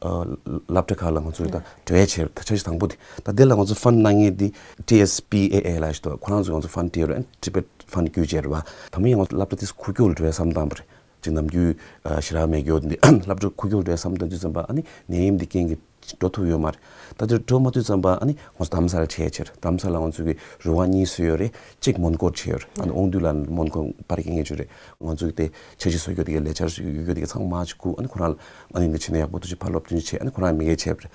ཨ་སློབ་གྲྭ་ཁག་ལ་ང་ཚོས་ད་འགྲོ་ཡ་བྱས་ད་འཆར་གཞི་དང་པོ་དེ་ད་དེ་ལ་ང་ཚོ་ཕན་གནང་མཁན་དེ་ཊི་ཨེས་པི་ཨེ་ཨེ་ལ་ཞིག་ཏུ་ཁོ་རང་ཚོས་ང་ཚོ་ཕན་སྤྲད་རོགས་ཨན་ཊི་བེཊ་ཕན་བརྒྱུད་བྱས་རེད་བ། ད་མི་ཡང་ང་ཚོ་སློབ་གྲྭ་དེ་ཁུག་ཀྱོག་ལ་འགྲོ་ཡ་བསམ་བཏང་བ་རེད། ཅིག་ནམ་རྒྱུན་ཨ་ཞེ་དྲག་མེད་རྒྱུ་འདི་སློབ་གྲྭ་ཁུག་ཀྱོག་འགྲོ་ཡ་བསམ་བཏང་དུས་ཙམ་པ་ཨ་ནི་ནད་ཡམས་འདི་རྐྱེན་གྱིས་འགྲོ་ཐུབ་ཡོད་མ་རེད། ད་དེར་འགྲོ་མ་ཐུབ་ཙམ་པ་ཨ་ནི་ང་ཚོ་དྷ་རམ་ས་ལར་ཁྲིད་ཡ་བྱས་རེད། དྷ་རམ་ས་ལར་ང་ཚོ་གི་རུ་ཁག་གཉིས་བཟོས་ཡོད་རེད། གཅིག་མོན་གྷོར་ཁྲིད་ཡོད་རེད། ཨ་ནི་དབང་འདུས་ལ་མོན་གྷོ་པར་རྒྱག་མཁན་ཅིག་ཡོད་རེད། ང་ཚོ་གི་དེ་འཆར་གཞི་བཟོ་རྒྱུ་དེ་གའི་ལས་འཆར་ཡོད་རྒྱུ་དེ་གའི་ཚང་མ་ཅིག་སྒུག་ཨ་ནི་ཁོ་རང་ལ་ཨ་ནི་འདི་བྱས་ན་ཡག་པོ་འདུག་ཅེས་ཕར་སློབ་སྟོན་བྱས་ཨ་ནི་ཁོ་རང་མི་སྒེར་བྱས་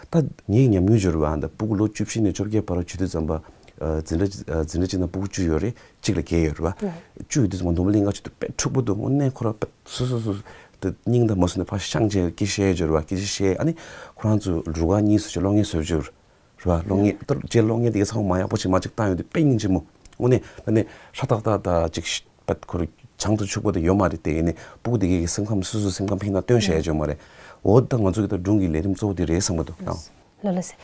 པ་རེད། ད་ངའི་ཉམས་མྱོང་བརྗོད་རེད་བ། ཨ་ནི་སྤུ་གུ་ལོ་བཅུ་བཞི་ནས་བཅོ་བརྒྱད་བར་བྱེད་དུས་ཙམ་པ་འཛིན་གྲྭ་འཛིན་གྲྭ་གཅིག་ནང་སྤུ་གུ་བཅུ་ཡོད་རེད། གཅིག་ལ་བརྒྱད་ཡོད་རེད་བ། བཅུ་ཡོད་དུས་མ་མཐོང་པ་གླིང་ག་ཆུ་དུ་དཔེ་འཁྲུག་པོ་འདུག་དངོས་གནས་ཁོ་ར་དཔེ་སུ་སུ་སུ་དེ་སྙིང་དང་མ་སུ་ནས་ཕར་བཤང་བྱས་སྐད་བཤད་ཡོད་རེད་བ། སྐད་ཆ་བཤད་ཨ་ནི་ཁོ་རང་ཚོ་རུ་ཁག་གཉིས་སུ་ཅིག་གློག་བརྙན་བཟོས་བྱས་རེད་བ། གློག་བརྙན་ལྟར་རྗེས་གློག་བརྙན་དེ་གའི་ཚང་མ་ཡག་པོ་ཞིག་མ་ཅིག་བཏང་ཡོང་དུས་དཔེ་སྙིང་རྗེ་མོ། དངོས་གནས་ད་ནས་ཧྲ་ཏག་ཏག་ད་ཅིག་ཤ་པད་ཁོ་ར་བྱང་དུ་ཆུག་པོ་དེ་ཡོད་མ་རེད། དེ་ཡིན་ནས་སྤུ་གུ་དེ་གའི་སེམས་ཁམས་སུ་སུ་སེམས་ཁམས་ཕིག་ན་སྟོན་བྱས་ཡོད་མ་རེད། འོ་ད་ང་ཚོ་གི་ད་སྒྲུང་གི་ལས་རིམ་གཙོ་བོ་དེ་རེད་བསམ་གི་འདུག་ཡང་། ལགས་ལགས་སེ།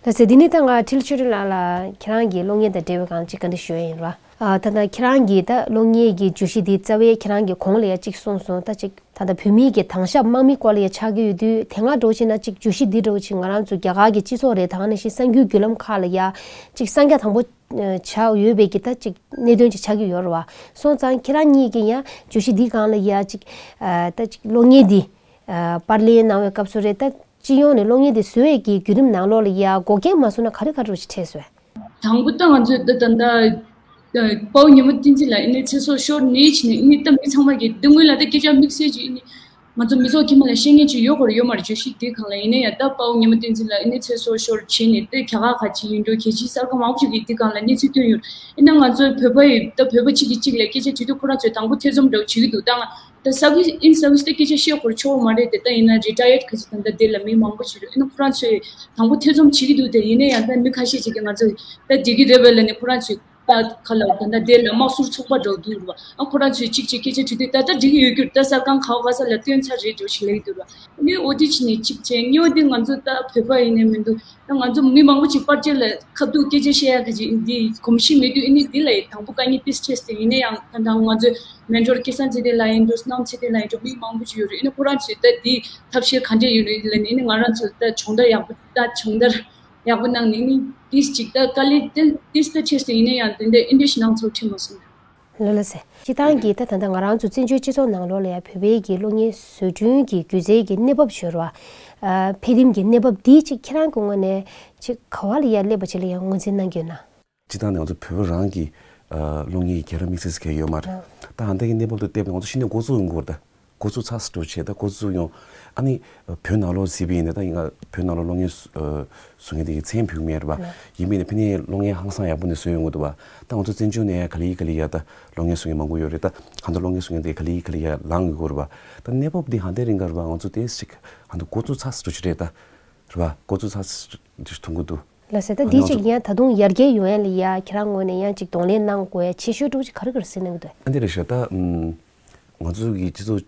ལགས་སེ། འདི་ནས་ད་ང་འཕྲིན་ལས་ཆོས་སྒྲོན་ལགས་ལ་ཁྱེད་རང་གི་གློག་བརྙན་དང་འབྲེལ་བའི་སྒང་ཅིག་བཀའ་འདྲི་ཞུ་ཡ་ཡིན་ར། ཨ་ད་ད་ཁྱེད་རང་གིས་ད་གློག་བརྙན་གྱི་བརྗོད་གཞི་འདི་རྩ་བའི་ཁྱེད་རང་གི་གོང་ལ་ཡ་གཅིག་གསུངས་སོང་། ད་ཅིག་ད་ལྟ་བོད་མིའི་གི་དྭངས་ཞབས་དམག་མིའི་སྐོར་ལ་ཡ་ཆགས་ཀྱི་ཡོད་དུས་དེ་སྔ་འདྲ་བོ་ཅིག་ན་ཅིག་བརྗོད་གཞི་འདི་འདྲ་བོ་ཅིག་ང་རང་ཚོ་རྒྱ་གར་གྱི་སྤྱི་ཚོགས་རེད། ད་ག་ནང་བཞིན་གསར་འགྱུར་བརྒྱུད་ལམ་ཁག་ལ་ཡ་ཅིག་གསར་རྒྱག་དང་པོ་ཆགས་ཡོད་པའི་གི་ད་ཅིག་གནད་དོན་ཅིག་ཆགས་ཀྱི་ཡོད་རེད་བ། སོང་ཙང་ཁྱེད་རང་གཉིས་ཀྱིས་ཡང་བརྗོད་གཞི་འདིའི་སྒང་ལ་ཡ་ཅིག་ཨ་ད་ཅིག་གློག་བརྙན་འདི་ཨ་པར་ལེན་གནང་བའི་སྐབས་སུ་རེད། ད་སྤྱི་ཡོངས་ནས་གློག་བརྙན་འདི་བཟོ་ཡས་ཀྱི་བརྒྱུད་རིམ་ནང་ལོགས་ལ་ཡ་འགོག་རྐྱེན་མ་བཟོ་ན་ག་རེ་ག་རེ་ཅིག་འཕྲད་སོང་། དང་པོ་ད་ང་ཚོས་ད་ད་ད་ དཔའ་བོ་ཉི་མ་བསྟན་འཛིན་ལགས་ཨ་ནི་ཚེ་སྲོག་ཤོར་ནས་བྱས་ནས་ཨ་ནི་ད་མི་ཚང་མ་གིས་འདི་སྔོན་ལ་ད་སྐད་ཆ་དམིགས་བསལ་གྱིས་ཨ་ནི་ང་ཚོ་མི་ཚོགས་ཀྱི་མ་ལ་ཤེས་མཁན་ཅིག་ཡོད་དགོས་རེད། ཡོད་མ་རེད། བརྗོད་གཞི་འདིའི་སྒང་ལ་ཡིན་ན་ཡང་ད་དཔའ་བོ་ཉི་མ་བསྟན་འཛིན་ལགས་ཨ་ནི་ཚེ་སྲོག་ཤོར་བྱས་ནས་ད་རྒྱ་གར་ཁ་ཅིག་ཡིན་འགྲོ། རྒྱལ་སྤྱིའི་གསར་ཁང་མང་པོ་ཞིག་གིས་འདི་སྒང་ལ་གནས་ཚུལ་བཏོན་ཡོད། ཡིན་ན་ང་ཚོའི་བོད་པ་ཡི་ད་བོད་པ་གཅིག་གིས་གཅིག་ལ་སྐད་ཆ་དྲིས་དུས་ཁོ་རང་ཚོས་དང་པོ་ཐེ་ཚོམ་འདྲ་བོ་བྱེད་ཀྱི་འདུག་ད་ང་ད་service in service ད་སྐད་ཆ་བཤད་དགོས་ཆོག་མ་རེད་དེ། ད་ཡིན་ན་retired ཁ་ཅིག་ད་ད་དེ་ལ་མི་མང་པོ་ཞིག་རེད། ཡིན་ན་ཁོ་རང་ཚོས་དང་པོ་ཐེ་ཚོམ་བྱེད་ཀྱི་འདུག་དེ་ཡིན་ན་ཡང་ད་མི་ཁ་ཤས་ཅིག་གིས་ང་ཚོ་ད་འགྲིག་གི་རེད་པས་ལབ་ནས་ཁོ་རང་ཚོས་ད་ག་ལ་ད་ད་དེ་ལ་དམག་ཟུར་ཚོགས་པ་འདྲ་བོ་འདུག་རེད་པ། ཨ་ཁོ་རང་ཚོས་གཅིག་གཅིག་སྐད་ཆ་དྲིས་དུས་ད་ད་འགྲིག་གི་ཡོད་རྒྱུ་རེད། ད་གསར་ཁང་ག་བ་ག་ས་ལ་བཏོན་ཚར་རེད་འདྲ་བོ་ཞིག་ལབ་ཀྱི་འདུག་རེད་པ། ཨ་ནི་འོ་དེ་བྱས་ནས་གཅིག་བྱས། གཉིས་པ་དེ་ང་ཚོ་ད་བོད་པ་ཡིན་ནའི་མི་འདུག་ད་ང་ཚོ་མི་མང་པོ་ཅིག་པར་ཆས་ལ་ཁ་ཐུག་སྐད་ཆ་བཤད་ཡ་ག་ཅིག་འདི་གོམས་གཤིས་མེད་དུས་ཨ་ནི་འདི་ལ་ཡི་དང་པོ་དཀའ་ངལ་ཏིས་འཕྲད་དེ། ཡིན་ན་ཡང་ད་ད་ང་ཚོའི་མེན་ཊོར་སྐལ་བཟང་ཚེ་བརྟན་ལགས་ཡིན་འགྲོ། བསོད་ནམས་ཚེ་བརྟན་ལགས་ཡིན་འགྲོ། མི་མང་པོ་ཅིག་ཡོད་རེད། ཨ་ནི་ཁོ་རང་ཚོས་ད་འདི་ཐབས་ཤེས་ག་འདྲས་ཡོད་རེད་ལབ་ནས་ཨ་ནི་ང་རང་ཚོ་ད་སྦྱོང་བརྡར་ཡག་པོ་ད་སྦྱོང་བརྡར་ཡག་པོ་གནང་ནས་ཨ་ནི་ཏིས་ཅིག་ད་དཀའ་ལས་ཏིས་ཏིས་ད་འཕྲད་དེ། ཡིན་ན་ཡང་དེ་འདྲའི་ཨ་འདྲས་ཞིག་གནང་ཚོར་འཕྲད་མ་སོང་། ལགས་ལགས་སེ། སྤྱིར་བཏང་གི་ད་ད་ལྟ་ང་རང་ཚོ་བཙན་བྱོལ་སྤྱི་ཚོགས་ནང་ལོགས་ལ་ཡང་བོད་པའི་གི་གློག་བརྙན་བཟོ་སྐྲུན་གྱི་སྒྱུ་རྩལ་གྱི་གནས་བབ་ཞོར་བ། ཨ་འཕེལ་རིམ་གྱི་གནས་བབ་འདི་ཅིག་ཁྱེད་རང་གི་ངོས་ནས་ཅིག་ག་བ་ལ་ཡང་སླེབས་པ་ཅིག་ལ་ཡང་ངོས་འཛིན་གནང་གི་ཡོད་ན། སྤྱིར་བཏང་ནས་ང་ཚོ་བོད་པ་རང་གི་ཨ་གློག་བརྙན་གྱི་རྒྱལ་རབས་དམིགས་བསལ་ཟེར་མཁན་ཡོད་མ་རེད། ད་ཨ་འདྲ་གི་གནས་བབ་དང་བལྟས་པ་ན་ང་ཚོ་གཞི་ནས་འགོ་བཙུགས་ཡོང་གི་ཡོད་རེད་ད། འགོ་བཙུགས་ཚར་ཟེར་འགྲོ་བྱས་ད་འགོ་བཙུགས་ཡོང་། ཨ་ནི་བོད་ནང་ལོགས་གཟིགས་པ་ཡིན་ན་ད་ཡིན་ང་བོད་ནང་ལོགས་གློག་བརྙན་བཟོ་ཨ་བཟོ་མཁན་དེ་གི་མཚན་ཕུད་མེད་རེད་པ། ཡིན་པས་ན་ཕ་ནས་གློག་བརྙན་ཧང་སང་ཡག་པོ་ནས་བཟོས་ཡོང་གི་འདུག་པ། ད་ང་ཚོ་བཙན་བྱོལ་ནས་ཡང་ག་ལེ་ག་ལེ་ཡ་ད་གློག་བརྙན་བཟོ་མཁན་མང་པོ་ཡོད་རེད་ད། ཧ་ད་གློག་བརྙན་བཟོ་མཁན་དེ་ག་ལེ་ག་ལེ་ཡ་ལངས་ཡོང་གི་རེད་པ། ད་གནས་བབ་འདི་ཧ་ད་རིང་ག་རེད་པ། ང་ཚོ་དེ་ཞིག་ཧ་ད་འགོ་བཙུགས་ཚར་ཟེར་འགྲོ་བྱས་རེད་ད། རེད་པ། འགོ་བཙུགས་ཚར་ཟེར་འགྲོ་མཐོང་གི་འདུག་ལགས་སེ། ད་འདི་ཅིག་ཡང་ད་དུང་ཡར་རྒྱས་ཡོང་ཡ་ལ་ཡ་ཁྱེད་རང་ངོས་ནས་ཡང་ཅིག་གདོང་ལེན་གནང་དགོས་ཡ་ཆེ་ཤོས་འདྲ་བོ་ཅིག་ག་རེ་ག་རེ་གཟིགས་གནང་གི་འདུག་ཨ་འདི་རེད་ཤག་ད་ཨམ་ང་ཚོ་གི་སྤྱི་ཚོགས་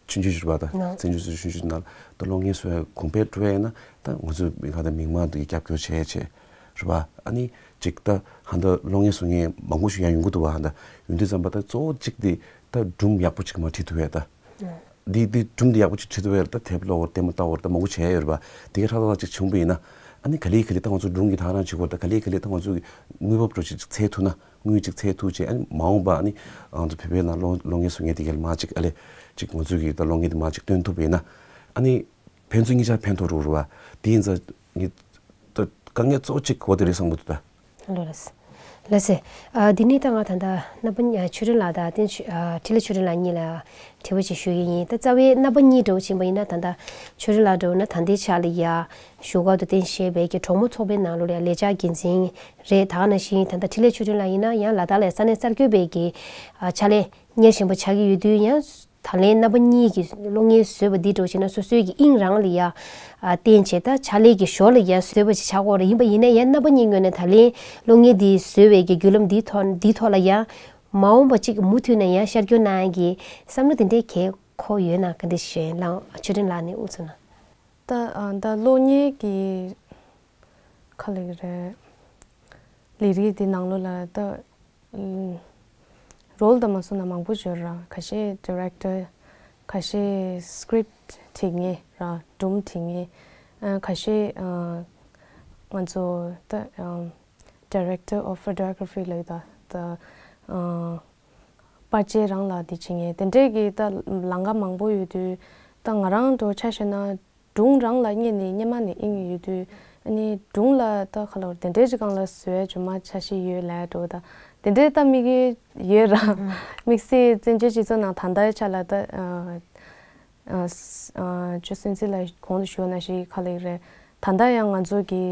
ཆུང་ཆུང་ཞིག་རེད་པ། ད་ནང་བཙན་བྱོལ་སྤྱི་ཚོགས་ཆུང་ཆུང་ནང་ད་གློག་བརྙན་བཟོ་ཡ་གོང་འཕེལ་འགྲོ་ཡ་ཡིན་ན་ད་ང་ཚོ་མི་ཁ་ད་མི་མང་དེ་གི་རྒྱབ་སྐྱོར་བྱས་བྱས་རེད་པ། ཨ་ནི་ཅིག་ད་ཧ་ད་གློག་བརྙན་བཟོ་མཁན་མང་པོ་ཞིག་ཡང་ཡོང་གི་འདུག་པ། ཧ་ད་ཡོང་དུས་ཙམ་པ་ད་གཙོ་བོ་གཅིག་དེ་ད་སྒྲུང་ཡག་པོ་ཅིག་མར་བྲིས་ཐུབ་ཡ་ད། འདི་འདི་སྒྲུང་འདི་ཡག་པོ་ཅིག་བྲིས་ཐུབ་ཡ་ལ་ད་དེབ་ཀློག་པ་ལྟད་མོ་ལྟ་བ་ད་མང་པོ་བྱས་ཡོད་རེད་པ། དེ་ག་ཧྲ་ཏག་ཏག་ཅིག་བྱུང་བ་ཡིན་ན། ཨ་ནི་ག་ལེ་ག་ལེ་ད་ང་ཚོ་སྒྲུང་གི་ད་ག་རང་བྱེད་དགོས། ད་ག་ལེ་ག་ལེ་ད་ང་ཚོ་གི་དངུལ་འབབ་འདྲ་ཅིག་འཚོལ་ཐུབ་ན། དངུལ་ཅིག་འཚོལ་ཐུབ་བྱས། ཨ་ནི་མ་འོངས་པ་ཨ་ནི་ང་ཚོ་བོད་པའི་ནང་གློག་གློག་བརྙན་བཟོ་མཁན་དེ་ག་ལ་མར་ཅིག་ཨ་ལེ་ཅིག་ང་ཚོ་གི་ད་གློག་བརྙན་དེ་མར་ཅིག་སྟོན་ཐུབ་པ་ཡིན་ན། ཨ་ནི་ཕན་ཚུན་གཉིས་ཆ་ཕན་ཐོགས་རུ་རུ་བ། དེ་ཡིན་ཙང་ངས་ད་དཀའ་ངལ་གཙོ་བོ་གཅིག་འོ་དེ་རེད་བསམ་གི་འདུག་ད། ལགས་ལགས་སེ། ཨ་འདི་ནས་ད་ང་ད་ལྟ་རྣམ་པ་གཉིས་ཨ་ཆོས་སྒྲོན་ལགས་དང་བསྟན་ཆོས་ཨ་འཕྲིན་ལས་ཆོས་སྒྲོན་ལགས་གཉིས་ལ་དྲི་བ་ཅིག་ཞུ་གི་ཡིན། ད་རྩ་བའི་རྣམ་པ་གཉིས་འདྲ་བོ་ཕྱིན་པ་ཡིན་ན་ད་ལྟ་ཆོས་སྒྲོན་ལགས་འདྲ་བོ་ན་ད་ལྟའི་ཆ་ལ་ཡ་བཞུགས་སྒར་དུ་རྟེན་གཞི་བྱས་པའི་གི་གྲོགས་མོ་ཚོགས་པའི་ནང་ལོགས་ལ་ཡ་ལས་འཆར་འགན་འཛིན་རེད། ད་ག་ནང་བཞིན་ད་ལྟ་འཕྲིན་ལས་ཆོས་སྒྲོན་ལགས་ཡིན་ན་ཡང་ལ་དྭགས་ལ་ཡ་ས་གནས་གསར་འགོད་པའི་གི་ཨ་ཕྱག་ལས་གཉེར་བཞིན་པ་ཆགས་ཀྱི་ཡོད་དུས་ཡང་། ད་ལན་རྣམ་པ་གཉིས་ཀྱིས་གློག་བརྙན་བཟོས་པ་འདི་འདྲ་བྱས་ན་སོ་སོའི་གི་དབྱིངས་རང་ལ་ཡ་ཨ་བརྟེན་བྱས་ད་ཕྱག་ལས་ཀྱི་ཞོར་ལ་ཡ་བཟོས་པ་ཞིག་ཆགས་ཀྱི་ཡོད་རེད། ཡིན་པ་ཡིན་ན་ཡང་རྣམ་པ་གཉིས་ངོས་ནས་ད་ལན་གློག་བརྙན་འདི་བཟོས་པའི་གི་བརྒྱུད་ལམ་འདིའི་ཐོག་འདིའི་ཐོག་ལ་ཡ་མ་འོངས་པ་གཅིག་མུ་མཐུད་ནས་ཡ་ཤར་སྐྱོད་གནང་ཡ་གི་བསམ་བློ་དེ་འདྲའི་གལ་འཁོར་ཡོད་ན་ག་འདྲ་ཞིག་ལངས། ཆོས་སྒྲོན་ལགས་ནས་དབུ་ཚུགས་ན། ད་ཨ་ད་གློག་བརྙན་གྱི་ག་ལེ་རེད། ལས་རིགས་འདི་ནང་ལོགས་ལ་ད་ཨུམ་རོལ་དང་མ་སོང་ན་མང་པོ་ཡོད་ར། ཁ་ཤས་ཌི་རེག་ཊར། ཁ་ཤས་སི་ཀི་རིབ་བྲིས་མཁན་ར། སྒྲུང་བྲིས་མཁན། ཨ་ཁ་ཤས་ཨ་ང་ཚོ་ད་ཨམ་director of photography ལབ་ད་ད་ཨ་པར་ཆས་རང་ལ་འདི་བྱེད་མཁན་དེ་འདྲས་ཀྱི་ད་ལམ་ཁ་མང་པོ་ཡོད་དུས། ད་ང་རང་འདྲ་ཆ་བཞག་ན། སྒྲུང་རང་ལ་སྔོན་ནས་སྔོན་མ་ནས་དབྱིངས་ཡོད་དུས། ཨ་ནི་སྒྲུང་ལ་ད་ག་ལ་དེ་འདྲའི་ཅིག་སྒང་ལ་བཟོ་ཡ་རྗེས་མ་འཆར་གཞི་ཡོད་ལབ་འགྲོ། ད་དེ་འདྲའི་ད་དམིགས་ཡུལ་ཡོད་ར། དམིགས་བསལ་བཙན་བྱོལ་སྤྱི་ཚོགས་ནང་ད་ལྟའི་ཆ་ལ་ད་ཨ་ཨ་ཨ་ཅོ་སུན་ཙི་ལགས་གོང་དུ་ཞུས་པ་ནང་བཞིན་ག་ལ་རེད། ད་ལྟ་ཡང་ང་ཚོ་གི་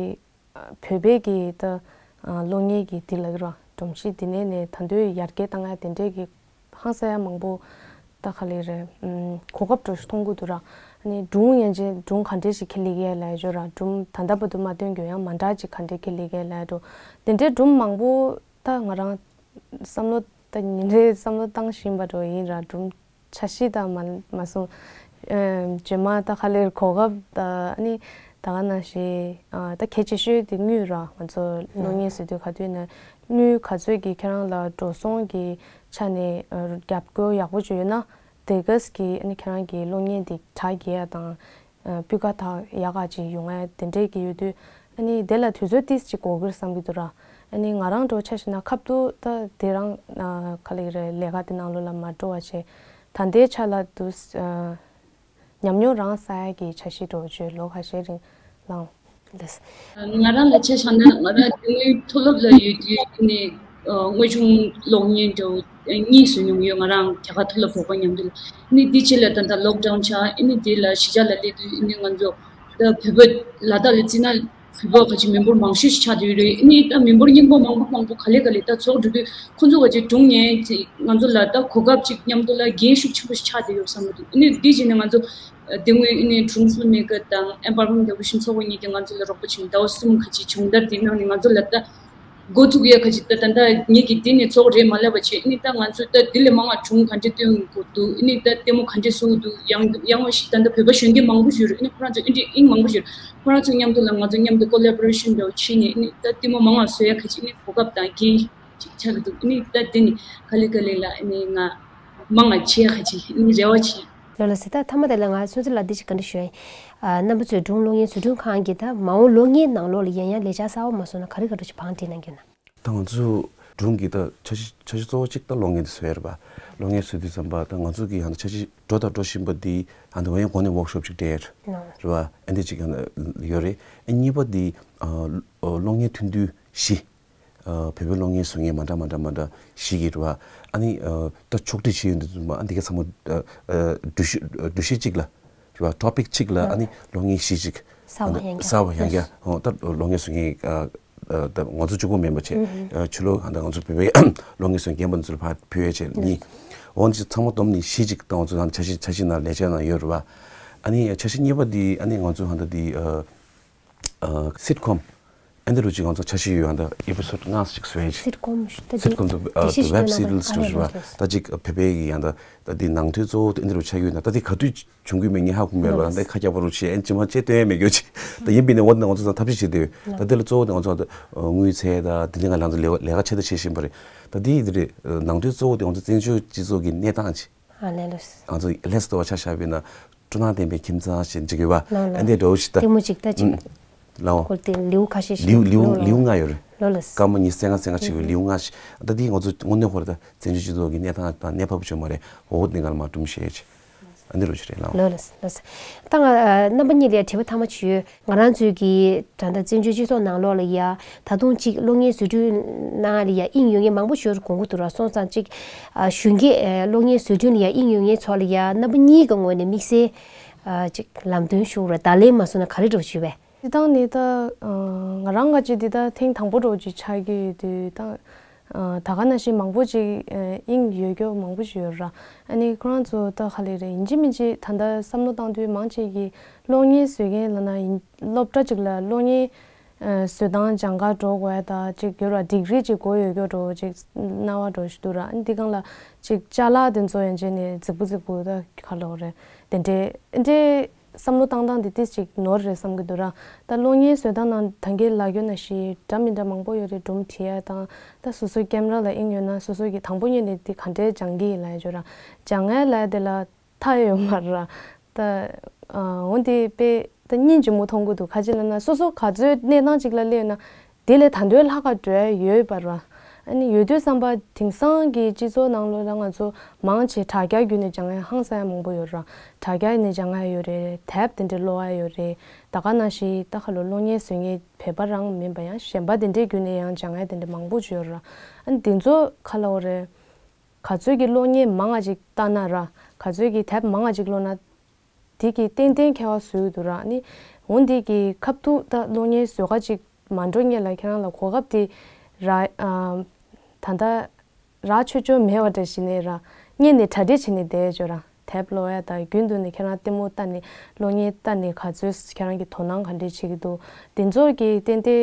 བོད་པའི་གི་ད་གློག་བརྙན་གི་དེ་ལ་ར་སྒྲོམ་གཞི་དེ་ནས་ནས་ད་དུང་ཡར་རྒྱས་བཏང་ཡ་དེ་འདྲས་གི་ཧང་སང་ཡ་མང་པོ་ད་ག་ལེ་རེད། ཨམ་གོ་སྐབས་འདྲ་ཞིག་མཐོང་གི་འདུག་ར། ཨ་ནི་སྒྲུང་ཡན་ཆད་སྒྲུང་ག་འདྲས་ཞིག་ཁྱེར་སླེབས་ཡས་ལབ་ཡ་ཅོ་ར། སྒྲུང་ད་ལྟ་བར་དུ་མ་སྟོན་རྒྱུ་ཡང་མ་འདྲ་ཅིག་ག་འདྲས་ཁྱེར་སླེབས་ཡས་ལབ་ཡ་འགྲོ། དེ་འདྲའི་སྒྲུང་མང་པོ་ད་ང་རང་བསམ་བློ་ད་ཉིན་རེ་བསམ་བློ་བཏང་བཞིན་པ་འདྲ་ཡིན་ར། སྒྲུང་འཆར་གཞི་དང་མ་མ་སོང་། ཨེམ་རྗེས་མ་ད་ག་ལེར་གོ་སྐབས་ད་ཨ་ནི་ད་ག་ནང་བཞིན་ཨ་ད་གལ་ཆེ་ཤོས་དེ་དངུལ་ར། ང་ཚོ་གློག་བརྙན་བཟོ་དུས་ག་དུས་ནས་དངུལ་ག་ཚོད་ཀྱིས་ཁྱེད་རང་ལ་འགྲོ་སོང་གི་ཆ་ནས་ཨ་རྒྱབ་སྐྱོར་ཡག་པོ་ཅིག་ཡོད་ན། དེ་གས་ཀྱིས་ཨ་ནི་ཁྱེད་རང་གི་གློག་བརྙན་དེ་གྲ་རྒྱས་ཡ་དང་། ཨ་སྤུས་ཀ་དག་ཡག་ག་ཅིག་ཡོང་ཡ་དེ་འདྲས་ཀྱི་ཡོད་དུས། ཨ་ནི་དེ་ལ་དུས་ཚོད་ཏིས་ཅིག་འགོར་གི་རེད་བསམ་གྱི་འདུག་ར། ཨ་ནི་ང་རང་འདྲ་ཆ་བཞག་ན་ཁ་ཐུག་ད་དེ་རང་ཨ་ག་ལེ་རེད། ལས་ཀ་དེ་ནང་ལོགས་ལ་མ་འགྲོ་བ་བྱས། ད་ལྟའི་ཆ་ལ་དུ་ཨ་ཉམས་མྱོང་རང་བསགས་ཡ་གི་འཆར་གཞི་འདྲ་བོ་ཅིག་ལོ་ཁ་ཤས་རིང་ལངས། ལགས། ང་རང་ལ་ཆ་བཞག་ན་ང་རང་དེ་སྔོན་མཐོ་སློབ་ལ་ཡོད་དུས་ནས་ དངོས་བྱུང་གློག་བརྙན་འདྲ་བོ་གཉིས་བཟོས་མྱོང་ཡོད། ང་རང་རྒྱ་གར་ཐུག་ལ་བོད་པ་མཉམ་དུ་ལ། ཨ་ནི་འདི་རྗེས་ལ་ད་ལྟ་ལོག་ཌའུན་ཆགས། ཨ་ནི་འདི་ལ་གཞིས་ཆགས་ལ་སླེབས་དུས་ཨ་ནི་ང་ཚོ་ད་བོད་པ་ལ་དྭགས་ལ་བརྩིས་ན་བོད་པ་ག་ཅིག་མི་འབོར་མང་ཤོས་ཤིག་ཆགས་བསྡད་ཡོད་རེད། ཨ་ནི་ད་མི་འབོར་རྙིང་པ་མང་པོ་མང་པོ་ག་ལེ་ག་ལེ་ད་ཚོགས་འགྲོ་དུས་ཁོང་ཚོ་ག་ཅིག་སྒྲུང་ཉན་ཅིག་ང་ཚོ་ལ་ད་གོ་སྐབས་ཅིག་མཉམ་དུ་ལ་འགན་ཤུགས་ཆེན་པོ་ཞིག་ཆགས་བསྡད་ཡོད་བསམ་གྱི་འདུག་ཨ་ནི་འདི་བྱས་ནས་ང་ཚོ་དེ་སྔོན་ཨ་ནི་སྒྲུང་གསར་མེ་ཀ་དང་ཨེམ་པ་ཝར་མེན་ཊི་ལེ་ཝི་ཤན་ཚོགས་པ་གཉིས་ཀྱིས་ང་ཚོ་ལ་རོགས་པ་བྱུང་། ཟླ་བ་གསུམ་ག་ཅིག་སྦྱོང་བརྡར་དེ་གནང་ནས་ང་ཚོ་ལ་ད་འགོ་བཙུགས་ཡས་ག་ཅིག་ད་ད་ལྟ་ངེད་ཀྱིས་འདི་ནས་ཚོགས་རེད་མ་ལབ་པ་བྱས། ཨ་ནི་ད་ང་ཚོ་ད་འདི་ལས་མང་བ་སྒྲུང་ག་འདྲས་སྟོན་དགོས་འདུག་ཨ་ནི་ད་ལྟད་མོ་ག་འདྲས་བཟོ་དགོས་འདུག་ཡང་ཡང་བ་ཞིག་ད་ལྟ་བོད་པ་གཞོན་སྐྱེས་མང་པོ་ཞིག་ཡོད་རེད། ཨ་ནི་ཁོ་རང་ཚོ་ཨིན་ཏྲི་ཨིན་མང་པོ་ཞིག་ཡོད་རེད། ཁོ་རང་ཚོ་མཉམ་དུ་ལ་ང་ཚོ་མཉམ་དུ་ཀོ་ལེ་བོ་རེ་ཤན་འདྲ་བོ་བྱས་ནས་ཨ་ནི་ད་ལྟད་མོ་མང་བ་བཟོ་ཡས་ག་ཅིག་ཨ་ནི་གོ་སྐབས་དང་འགན་ཅིག་ཆགས་ཀྱི་འདུག་ཨ་ནི་ད་འདི་ནི་ག་ལེ་ག་ལེ་ལ་ཨ་ནི་ང་མང་བ་བྱེད་ཡས་ག་ཅིག་ཨ་ནི་རེ་བ་བྱེད། ལགས་ལགས་སོ། ད་མཐའ་མ་དེ་ལ་ང་སུན་ཙི་ལགས་འདི་ཞིག་བཀའ་འདྲི་ཞུ་ཡ་ཡིན། ཨ། རྣམ་པ་ཚོས་སྒྲུང་གློག་བརྙན་བཟོ་སྐྲུན་ཁང་གིས་ད་མ་འོངས་གློག་བརྙན་ནང་ལོགས་ལ་ཡང་ཡང་ལས་འཆར་གསར་པ་མ་བཟོ་ན་ག་རེ་ག་རེ་ཞིག་བང་སྒྲིག་གནང་གི་ཡོད་ན། ད་ང་ཚོ་སྒྲུང་གི་ད་འཆར་གཞི་འཆར་གཞི་གཙོ་བོ་གཅིག་ད་གློག་བརྙན་དེ་བཟོ་ཡ་རེད་པ། གློག་བརྙན་བཟོ་དུས་ཙམ་པ་ད་ང་ཚོ་གི་ཡང་ད་འཆར་གཞི་འགྲོ་དང་འགྲོ་བཞིན་པ་འདི་ཡང་ད་ཝེ་ཡང་གོང་ནས་ཝོག་ཤོབ་ཅིག་སྤྲད་རེད་པ། ཨ་འདི་གཅིག་ཡང་ད་ཡོད་རེད། ཨ་གཉིས་པ་འདི་ཨ་གློག་བརྙན་ཐུང་ཐུང་བཞི། ཨ་བོད་པའི་གློག་བརྙན་བཟོ་མཁན་མ་འདྲ་མ་འདྲ་མ་འདྲ་བཞི་གི་རེད་པ། ཨ་ནི་ཨ་ད་ཕྱོགས་སྒྲིག་བྱེད་ཡོང་དུས་ཙམ་པ་ཨ་འདི་ག་ཚང་མ་ཨ་ཨ་འགྲུལ་བཞུད་འགྲུལ་བཞུད་གཅིག་ལ་རེད་པ། ཊོ་པིག་གཅིག་ལ་ཨ་ནི་གློག་བརྙན་བཞི་ཅིག་གསར་པ་ཡང་བསྐྱར་གསར་པ་ཡང་བསྐྱར་ཨོ་ད་གློག་བརྙན་བཟོ་མཁན་ཨ་ཨ་ད་ང་ཚོ་གཅིག་པོ་མིན་པ་བྱས། ཨ་ཕྱི་ལོགས་ཨ་ད་ང་ཚོ་བོད་པའི་གློག་བརྙན་བཟོ་མཁན་རྒན་པ་ཚོ་ལ་ཕར་ཕུལ་ཡས་བྱས་གཉིས། འོ་འདི་ཚང་མ་བསྡོམས་ནས་བཞི་ཅིག་ད་ང་ཚོ་ད་འཆར་གཞི་འཆར་གཞི་ནང་ལས་འཆར་ནང་ཡོད་རེད་པ། ཨ་ནི་འཆར་གཞི་གཉིས་པ་འདི་ཨ་ནི་ང་ཚོ་ད་འདི་ཨ་ཨ་སིཊ་ཀོམ། ཨ་འདི་རུ་ཅིག་ང་ཚོ་འཆར་གཞི་ཡོད། ཨ་འདི་ཨེ་པི་སོཌ་ལྔ་ཞིག་བཟོ་ཡ་ཅིག་སིཊ་ཀོམ་ཞུ་ད་སིཊ་ཀོམ་དུ་ཨ་དེ་ཤེས་ཤིག་ཝེབ་སི་རི་ལི་སི་ཞུ་བ་ད་ཅིག་བོད་པའི་གི་ཡང་ད་ད་འདི་ནང་དོན་གཙོ་བོ་དེ་ཨ་འདི་རུ་ཆགས་ཡོད་ན་ད་དེ་ག་དུས་བྱུང་གི་མེད་ངས་ཧ་གོ་མེད་ལ་ད་ཁ་རྒྱག་པ་རུ་བྱེད་ཨ་ཅི་མ་བྱེད་སྟོན་ཡ་མེད་རྒྱུ་ཅིག་ད་ཡིན་པས་ནས་འོ་ད་ང་ཚོ་ད་ཐབས་ཤེས་བྱེད་དེ་ད་དེ་ལ་གཙོ་བོ་དེ་ང་ཚོ་ད་དངུལ་ཚད་ད་དེ་འདི་ང་ལང་ཚོ་ལས་ལས་ཀ་ཆེ་ད་བྱེད་བཞིན་པ་རེད། ད་དེ་ཡིན་དེ་རེད། ནང་དོན་གཙོ་བོ་དེ་ང་ཚོ་བཙན་བྱོལ་སྤྱི་ཚོགས་ཀྱི་གནས་སྟངས་ཅིག་ཨ་ལས་ལོས། ང་ཚོ་ལྷས་སུ་དོ་བ་ཆ་བཞག་པས་ན། སྤྲོ་སྣང་ལྡན་པའི་ཁྱིམ་ཚང་ཞེས་འབྲི་དགོས་པ། ལོ་ལོ། ཨ་འདྲས་འདྲ་བོ་ཞིག་ལྟ་ལྟད་མོ་ཅིག་ལྟ་ཅིག་ཨུམ། ལའོ། ཁོ་དེ་ལེའུ་ཁ་ཤས་ཤིག་ལེའུ་ལེའུ་ལོ་ལོ། ལེའུ་ལྔ་ཡོད་རེད། ལོ་ལོ། སྐར་མ་ཉི་ཤུ་རྩ་ལྔ་རྩ་ལྔ་ཅིག་ཡོད། ཨུམ། ལེའུ་ལྔ་ཞིག་ད་འདི་ང་ཚོ་དངོས་གནས་ཁོ་རེ་ད་བཙན་བྱོལ་སྤྱི་ཚོགས་ཀྱི་གནས་སྟངས་དང་གནས་བབ་བྱུང་མ་རེད། འོ་འདི་ང་ལ་མ་སྒྲུང་བཤད་ཅིག་ཨ་འདི་རུ་ཅིག་རེད་ལའོ། ལོ་ལོ་ལོ། ད་ང་རྣམ་པ་གཉིས་ལ་དྲི་བ་ཐ་མ་ཅིག་ཡོད། ང་རང་ཚོའི་གི་ད་ལྟ་བཙན་བྱོལ་སྤྱི་ཚོགས་ནང་ལོགས་ལ་ཡ། ད་དུང་གཅིག་གློག་བརྙན་བཟོ་སྐྲུན་ནང་ལ་ཡ་དབྱིངས་ཡོད་མཁན་མང་པོ་ཞིག་དགོངས་ཀྱི་འདུག་ར། སོང་ཙང་གཅིག་ཨ་གཞོན་སྐྱེས་ཨ་གློག་བརྙན་བཟོ་སྐྲུན་ལ་ཡ་དབྱིངས་ཡོད་མཁན་ཚོ་ལ་ཡ་རྣམ་པ་གཉིས་ཀྱི་ངོས་ནས་དམིགས་བསལ་ཨ་གཅིག་ལམ་སྟོན་ཞུ་ར་བརྡ་ལན་མ་སོང་ན་ག་རེ་འདྲ་བོ་ཞུས་པས། སྤྱིར་བཏང་ནི་ད་ང་རང་ག་ཅིག་འདི་ད་ཐེངས་དང་པོ་འདྲ་བོ་ཅིག་ཆགས་ཀྱི་ཡོད་དུས་ད། ད་ག་ནང་བཞིན་མང་པོ་ཅིག་དབྱིངས་ཡོད་རྒྱུ་མང་པོ་ཞིག་ཡོད་ར། ཨ་ནི་ཁོ་རང་ཚོ་ད་ག་ལེ་རེད་ཡིན་གཅིག་མིན་གཅིག་ད་ལྟ་བསམ་བློ་བཏང་དུས་མང་ཆེ་གིས་གློག་བརྙན་བཟོ་མཁན་ལབ་ན་ཡིན་སློབ་གྲྭ་ཅིག་ལ་གློག་བརྙན་བཟོ་སྟངས་སྦྱང་ག་འགྲོ་དགོས་ཡ་ད་ཅིག་ཡོད་ར། ཌིག་རི་ཅིག་དགོས་ཡོད་རྒྱུ་འདྲ་བོ་ཅིག་རྣ་བ་འདྲ་བོ་ཞིག་འདུག་ར། ཨ་ནི་འདི་སྒང་ལ་ཅིག་ཅ་ལག་དེ་ཚོ་ཡན་ཆད་ནས་རྫིག་པོ་རྫིག་པོ་ད་ག་ལབ་དགོས་རེད་དེ་འདྲས་ཨ་འདྲས། བསམ་བློ་བཏང་སྟངས་དེ་ཏིས་ཅིག་ནོར་རེད་བསམ་གྱི་འདུག་ར། ད་གློག་བརྙན་བཟོ་སྟངས་ནང་ད་གིན་ལབ་རྒྱུ་ནང་བཞིན་འདྲ་མི་འདྲ་མང་པོ་ཡོད་རེད། སྒྲུང་བྲིས་ཡ་དང་ད་སོ་སོའི་ཀེམ་ར་ལ་དབྱིངས་ཡོད་ན་སོ་སོ་གི་དང་པོ་ཉིད་ནས་འདི་ག་འདྲའི་སྦྱང་གི་ཡིན་ལབ་ཡ་ཅོ་ར། སྦྱང་ཡ་ལབ་ཡ་དེ་ལ་མཐའ་ཡོད་མ་རེད་ར། ད་འོ་འདི་དཔེ་ད་སྙིང་རྗེ་མོ་མཐོང་གི་འདུག་ག་ཅི་ལབ་ན་སོ་སོ་ག་ཚོད་གནས་སྟངས་ཅིག་ལ་སླེབས་ན། དེ་ལས་ད་དུང་ལྷག་ག་འགྲོ་ཡ་ཡོད་པ་ར། ཨ་ནི་ཡོད་དུས་བསམ་པ་དེང་སང་གི་སྤྱི་ཚོགས་ནང་ལོགས་ལ་ང་ཚོ་མང་ཆེ་དྲ་རྒྱ་བརྒྱུད་ནས་སྦྱང་ཡ་ཧང་སང་ཡ་མང་པོ་ཡོད་ར། དྲ་རྒྱ་ནས་སྦྱང་ཡ་ཡོད་རེད། དེབ་དེ་འདྲ་ཀློག་ཡ་ཡོད་རེད། ད་ག་ནང་བཞིན་ད་ཁ་ལོ་གློག་བརྙན་བཟོ་མཁན་བོད་པ་རང་མིན་པ་ཡང་གཞན་པ་དེ་འདྲའི་བརྒྱུད་ནས་ཡང་སྦྱང་ཡ་དེ་འདྲ་མང་པོ་ཅིག་ཡོད་ར། ཨ་ནི་དེ་ཚོ་ག་ལབ་དགོས་རེད། ག་ཚོད་ཀྱི་གློག་བརྙན་མང་ང་ཅིག་ལྟ་ན་ར། ག་ཚོད་ཀྱི་དེབ་མང་ང་ཅིག་ཀློག་ན། དེ་གི་ཏན་ཏན་ཁྱད་པར་བཟོས་འདུག་ར། ནི་འོ་འདི་གི་ཁ་ཐུག་ད་གློག་བརྙན་བཟོ་ག་ཅིག་མ་འགྲོ་སྔོན་ལ་ཁྱེད་རང་ལ་གོ་སྐབས་དེ་ར། ཨ་ད་ལྟ་རག་ཆོག་ཆོག་མེད་པ་འདྲ་ཞིག་ནས་ར། སྔོན་ནས་གྲ་སྒྲིག་བྱས་ནས་བསྡད་ཡོད་ཅོ་ར། དེབ་ཀློག་ཡ་དང་རྒྱུན་དུ་ནས་ཁྱེད་རང་ལྟད་མོ་ལྟ་ནས་གློག་བརྙན་ལྟ་ནས་ག་ཚོད་ཁྱེད་རང་གི་དོ་སྣང་ག་འདྲས་བྱེད་ཀྱི་འདུག་དེ་ཚོ་གི་ཏན་ཏན་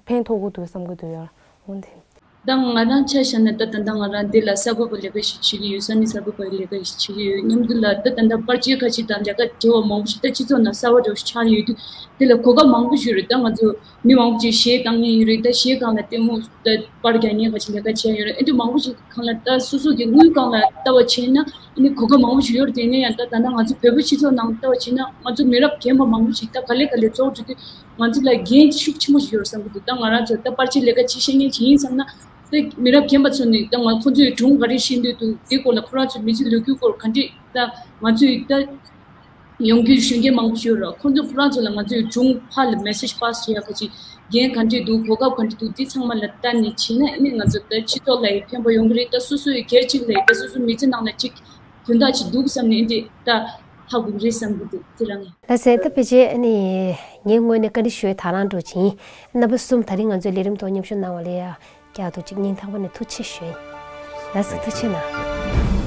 ཕན་ཐོགས་ཀྱི་འདུག་བསམ་གྱི་འདུག་ཡ། འོ་འདི། ད་ང་རང་ཆ་བཞག་ན་ད་ད་ལྟ་ང་རང་འདི་ལ་གསར་འགོད་པའི་ལས་ཀ་ཞིག་བྱེད་ཀྱི་ཡོད། ས་གནས་གསར་འགོད་པའི་ལས་ཀ་ཞིག་བྱེད་ཀྱི་ཡོད། མཉམ་དུ་ལ་ད་ད་ལྟ་པར་ཆས་ཁ་ཤས་དང་ལས་ཀ་བྲེལ་བ་མང་པོ་ཞིག་ད་སྤྱི་ཚོགས་ནང་གསར་བ་འདྲ་བོ་ཞིག་ཆགས་ཡོད་དུས་དེ་ལ་གོ་སྐབས་མང་པོ་ཞིག་ཡོད་རེད། ད་ང་ཚོ་མི་མང་པོ་ཅིག་གཞས་བཏང་མཁན་ཡོད་རེད། ད་གཞས་སྒང་ལ་ལྟད་མོ་ད་པར་རྒྱག་མཁན་ཁ་ཤས་ལས་ཀ་བྱས་ཡོད་རེད། ཨེ་འདྲ་མང་པོ་ཞིག་སྒང་ལ་ད་སོ་སོ་གི་དངུལ་སྒང་ལ་ལྟ་བ་བྱས་ན་ཨ་ནི་གོ་སྐབས་མང་པོ་ཞིག་ཡོད་རེད། དེ་ནས་ཡང་ད་ད་ལྟ་ང་ཚོ་བོད་པའི་སྤྱི་ཚོགས་ནང་ལྟ་བ་བྱས་ན་ང་ཚོ་མི་རབས་རྒན་པ་མང་པོ་ཞིག་ད་ག་ལེ་ག་ལེ་ཚོགས་འགྲོ་དུས་ང་ཚོ་ལ་འགན་ཤུགས་ཆེན་པོ་ཞིག་ཡོད་བསམ་གྱི་འདུག་ད་ང་རང་ཚོ་ད་པར་ཆས་ལས་ཀ་བྱེད་ཤེས་མཁན་ཅིག་ཡིན་བསམ་ན་ད་མི་རབས་རྒན་པ་ཚོ་ནས་ད་ང་ཁོང་ཚོས་སྒྲུང་ག་རེ་བཤད་འདོད་འདུག་དེའི་སྐོར་ལ་ཁོ་རང་ཚོའི་མི་ཚེ་ལོ་རྒྱུས་སྐོར་ག་འདྲས་ད་ང་ཚོས་ད་ ཡོང་རྒྱུའི་གཞོན་སྐྱེས་མང་པོ་ཞིག་ཡོད་རེད། ཁོང་ཚོ་ཁོ་རང་ཚོ་ལ་ང་ཚོས་སྒྲུང་ཕར་ལ་མེ་སེཇ་པཱ་སི་བྱེད་ཡག་གི་ཅིག་འགན་ག་འདྲས་འདུག་གོ་སྐབས་ག་འདྲས་འདུག་འདི་ཚང་མ་ལ་ལྟ་ནས་བྱས་ན་ཨ་ནི་ང་ཚོ་ད་སྤྱི་ཚོགས་ལ་ཡང་ཕན་པ་ཡོང་གི་རེད། ད་སོ་སོ་ཡི་སྒེར་གཅིག་ལ་ཡང་ད་སོ་སོའི་མི་ཚེ་ནང་ལ་ཅིག་དོན་དག་ཅིག་འདུག་བསམ་ནས་ཨ་འདི་ད་ཧ་གོ་གི་རེད་བསམ་གི་འདུག་དེ་རང་ཡིན། ལགས་སེ། ད་ཕལ་ཆེར་ཨ་ནི་ངའི་ངོས་ནས་བཀའ་འདྲི་ཞུ་ཡ་དང་བླངས་འགྲོ་ཅིང་རྣམ་པ་གསུམ་ད་རིང་ང་ཚོའི་ལས་རིམ་ཐོག་མཉམ་ཞུགས་གནང་བ་ལ་ཡ་བསྐྱར་དུ་ཅིག་སྙིང་ཐག་པ་ནས་ཐུགས་རྗེ་ཆེ་ཞུ་ཡིན། ལགས་སེ། ཐུགས་རྗེ་གནང་།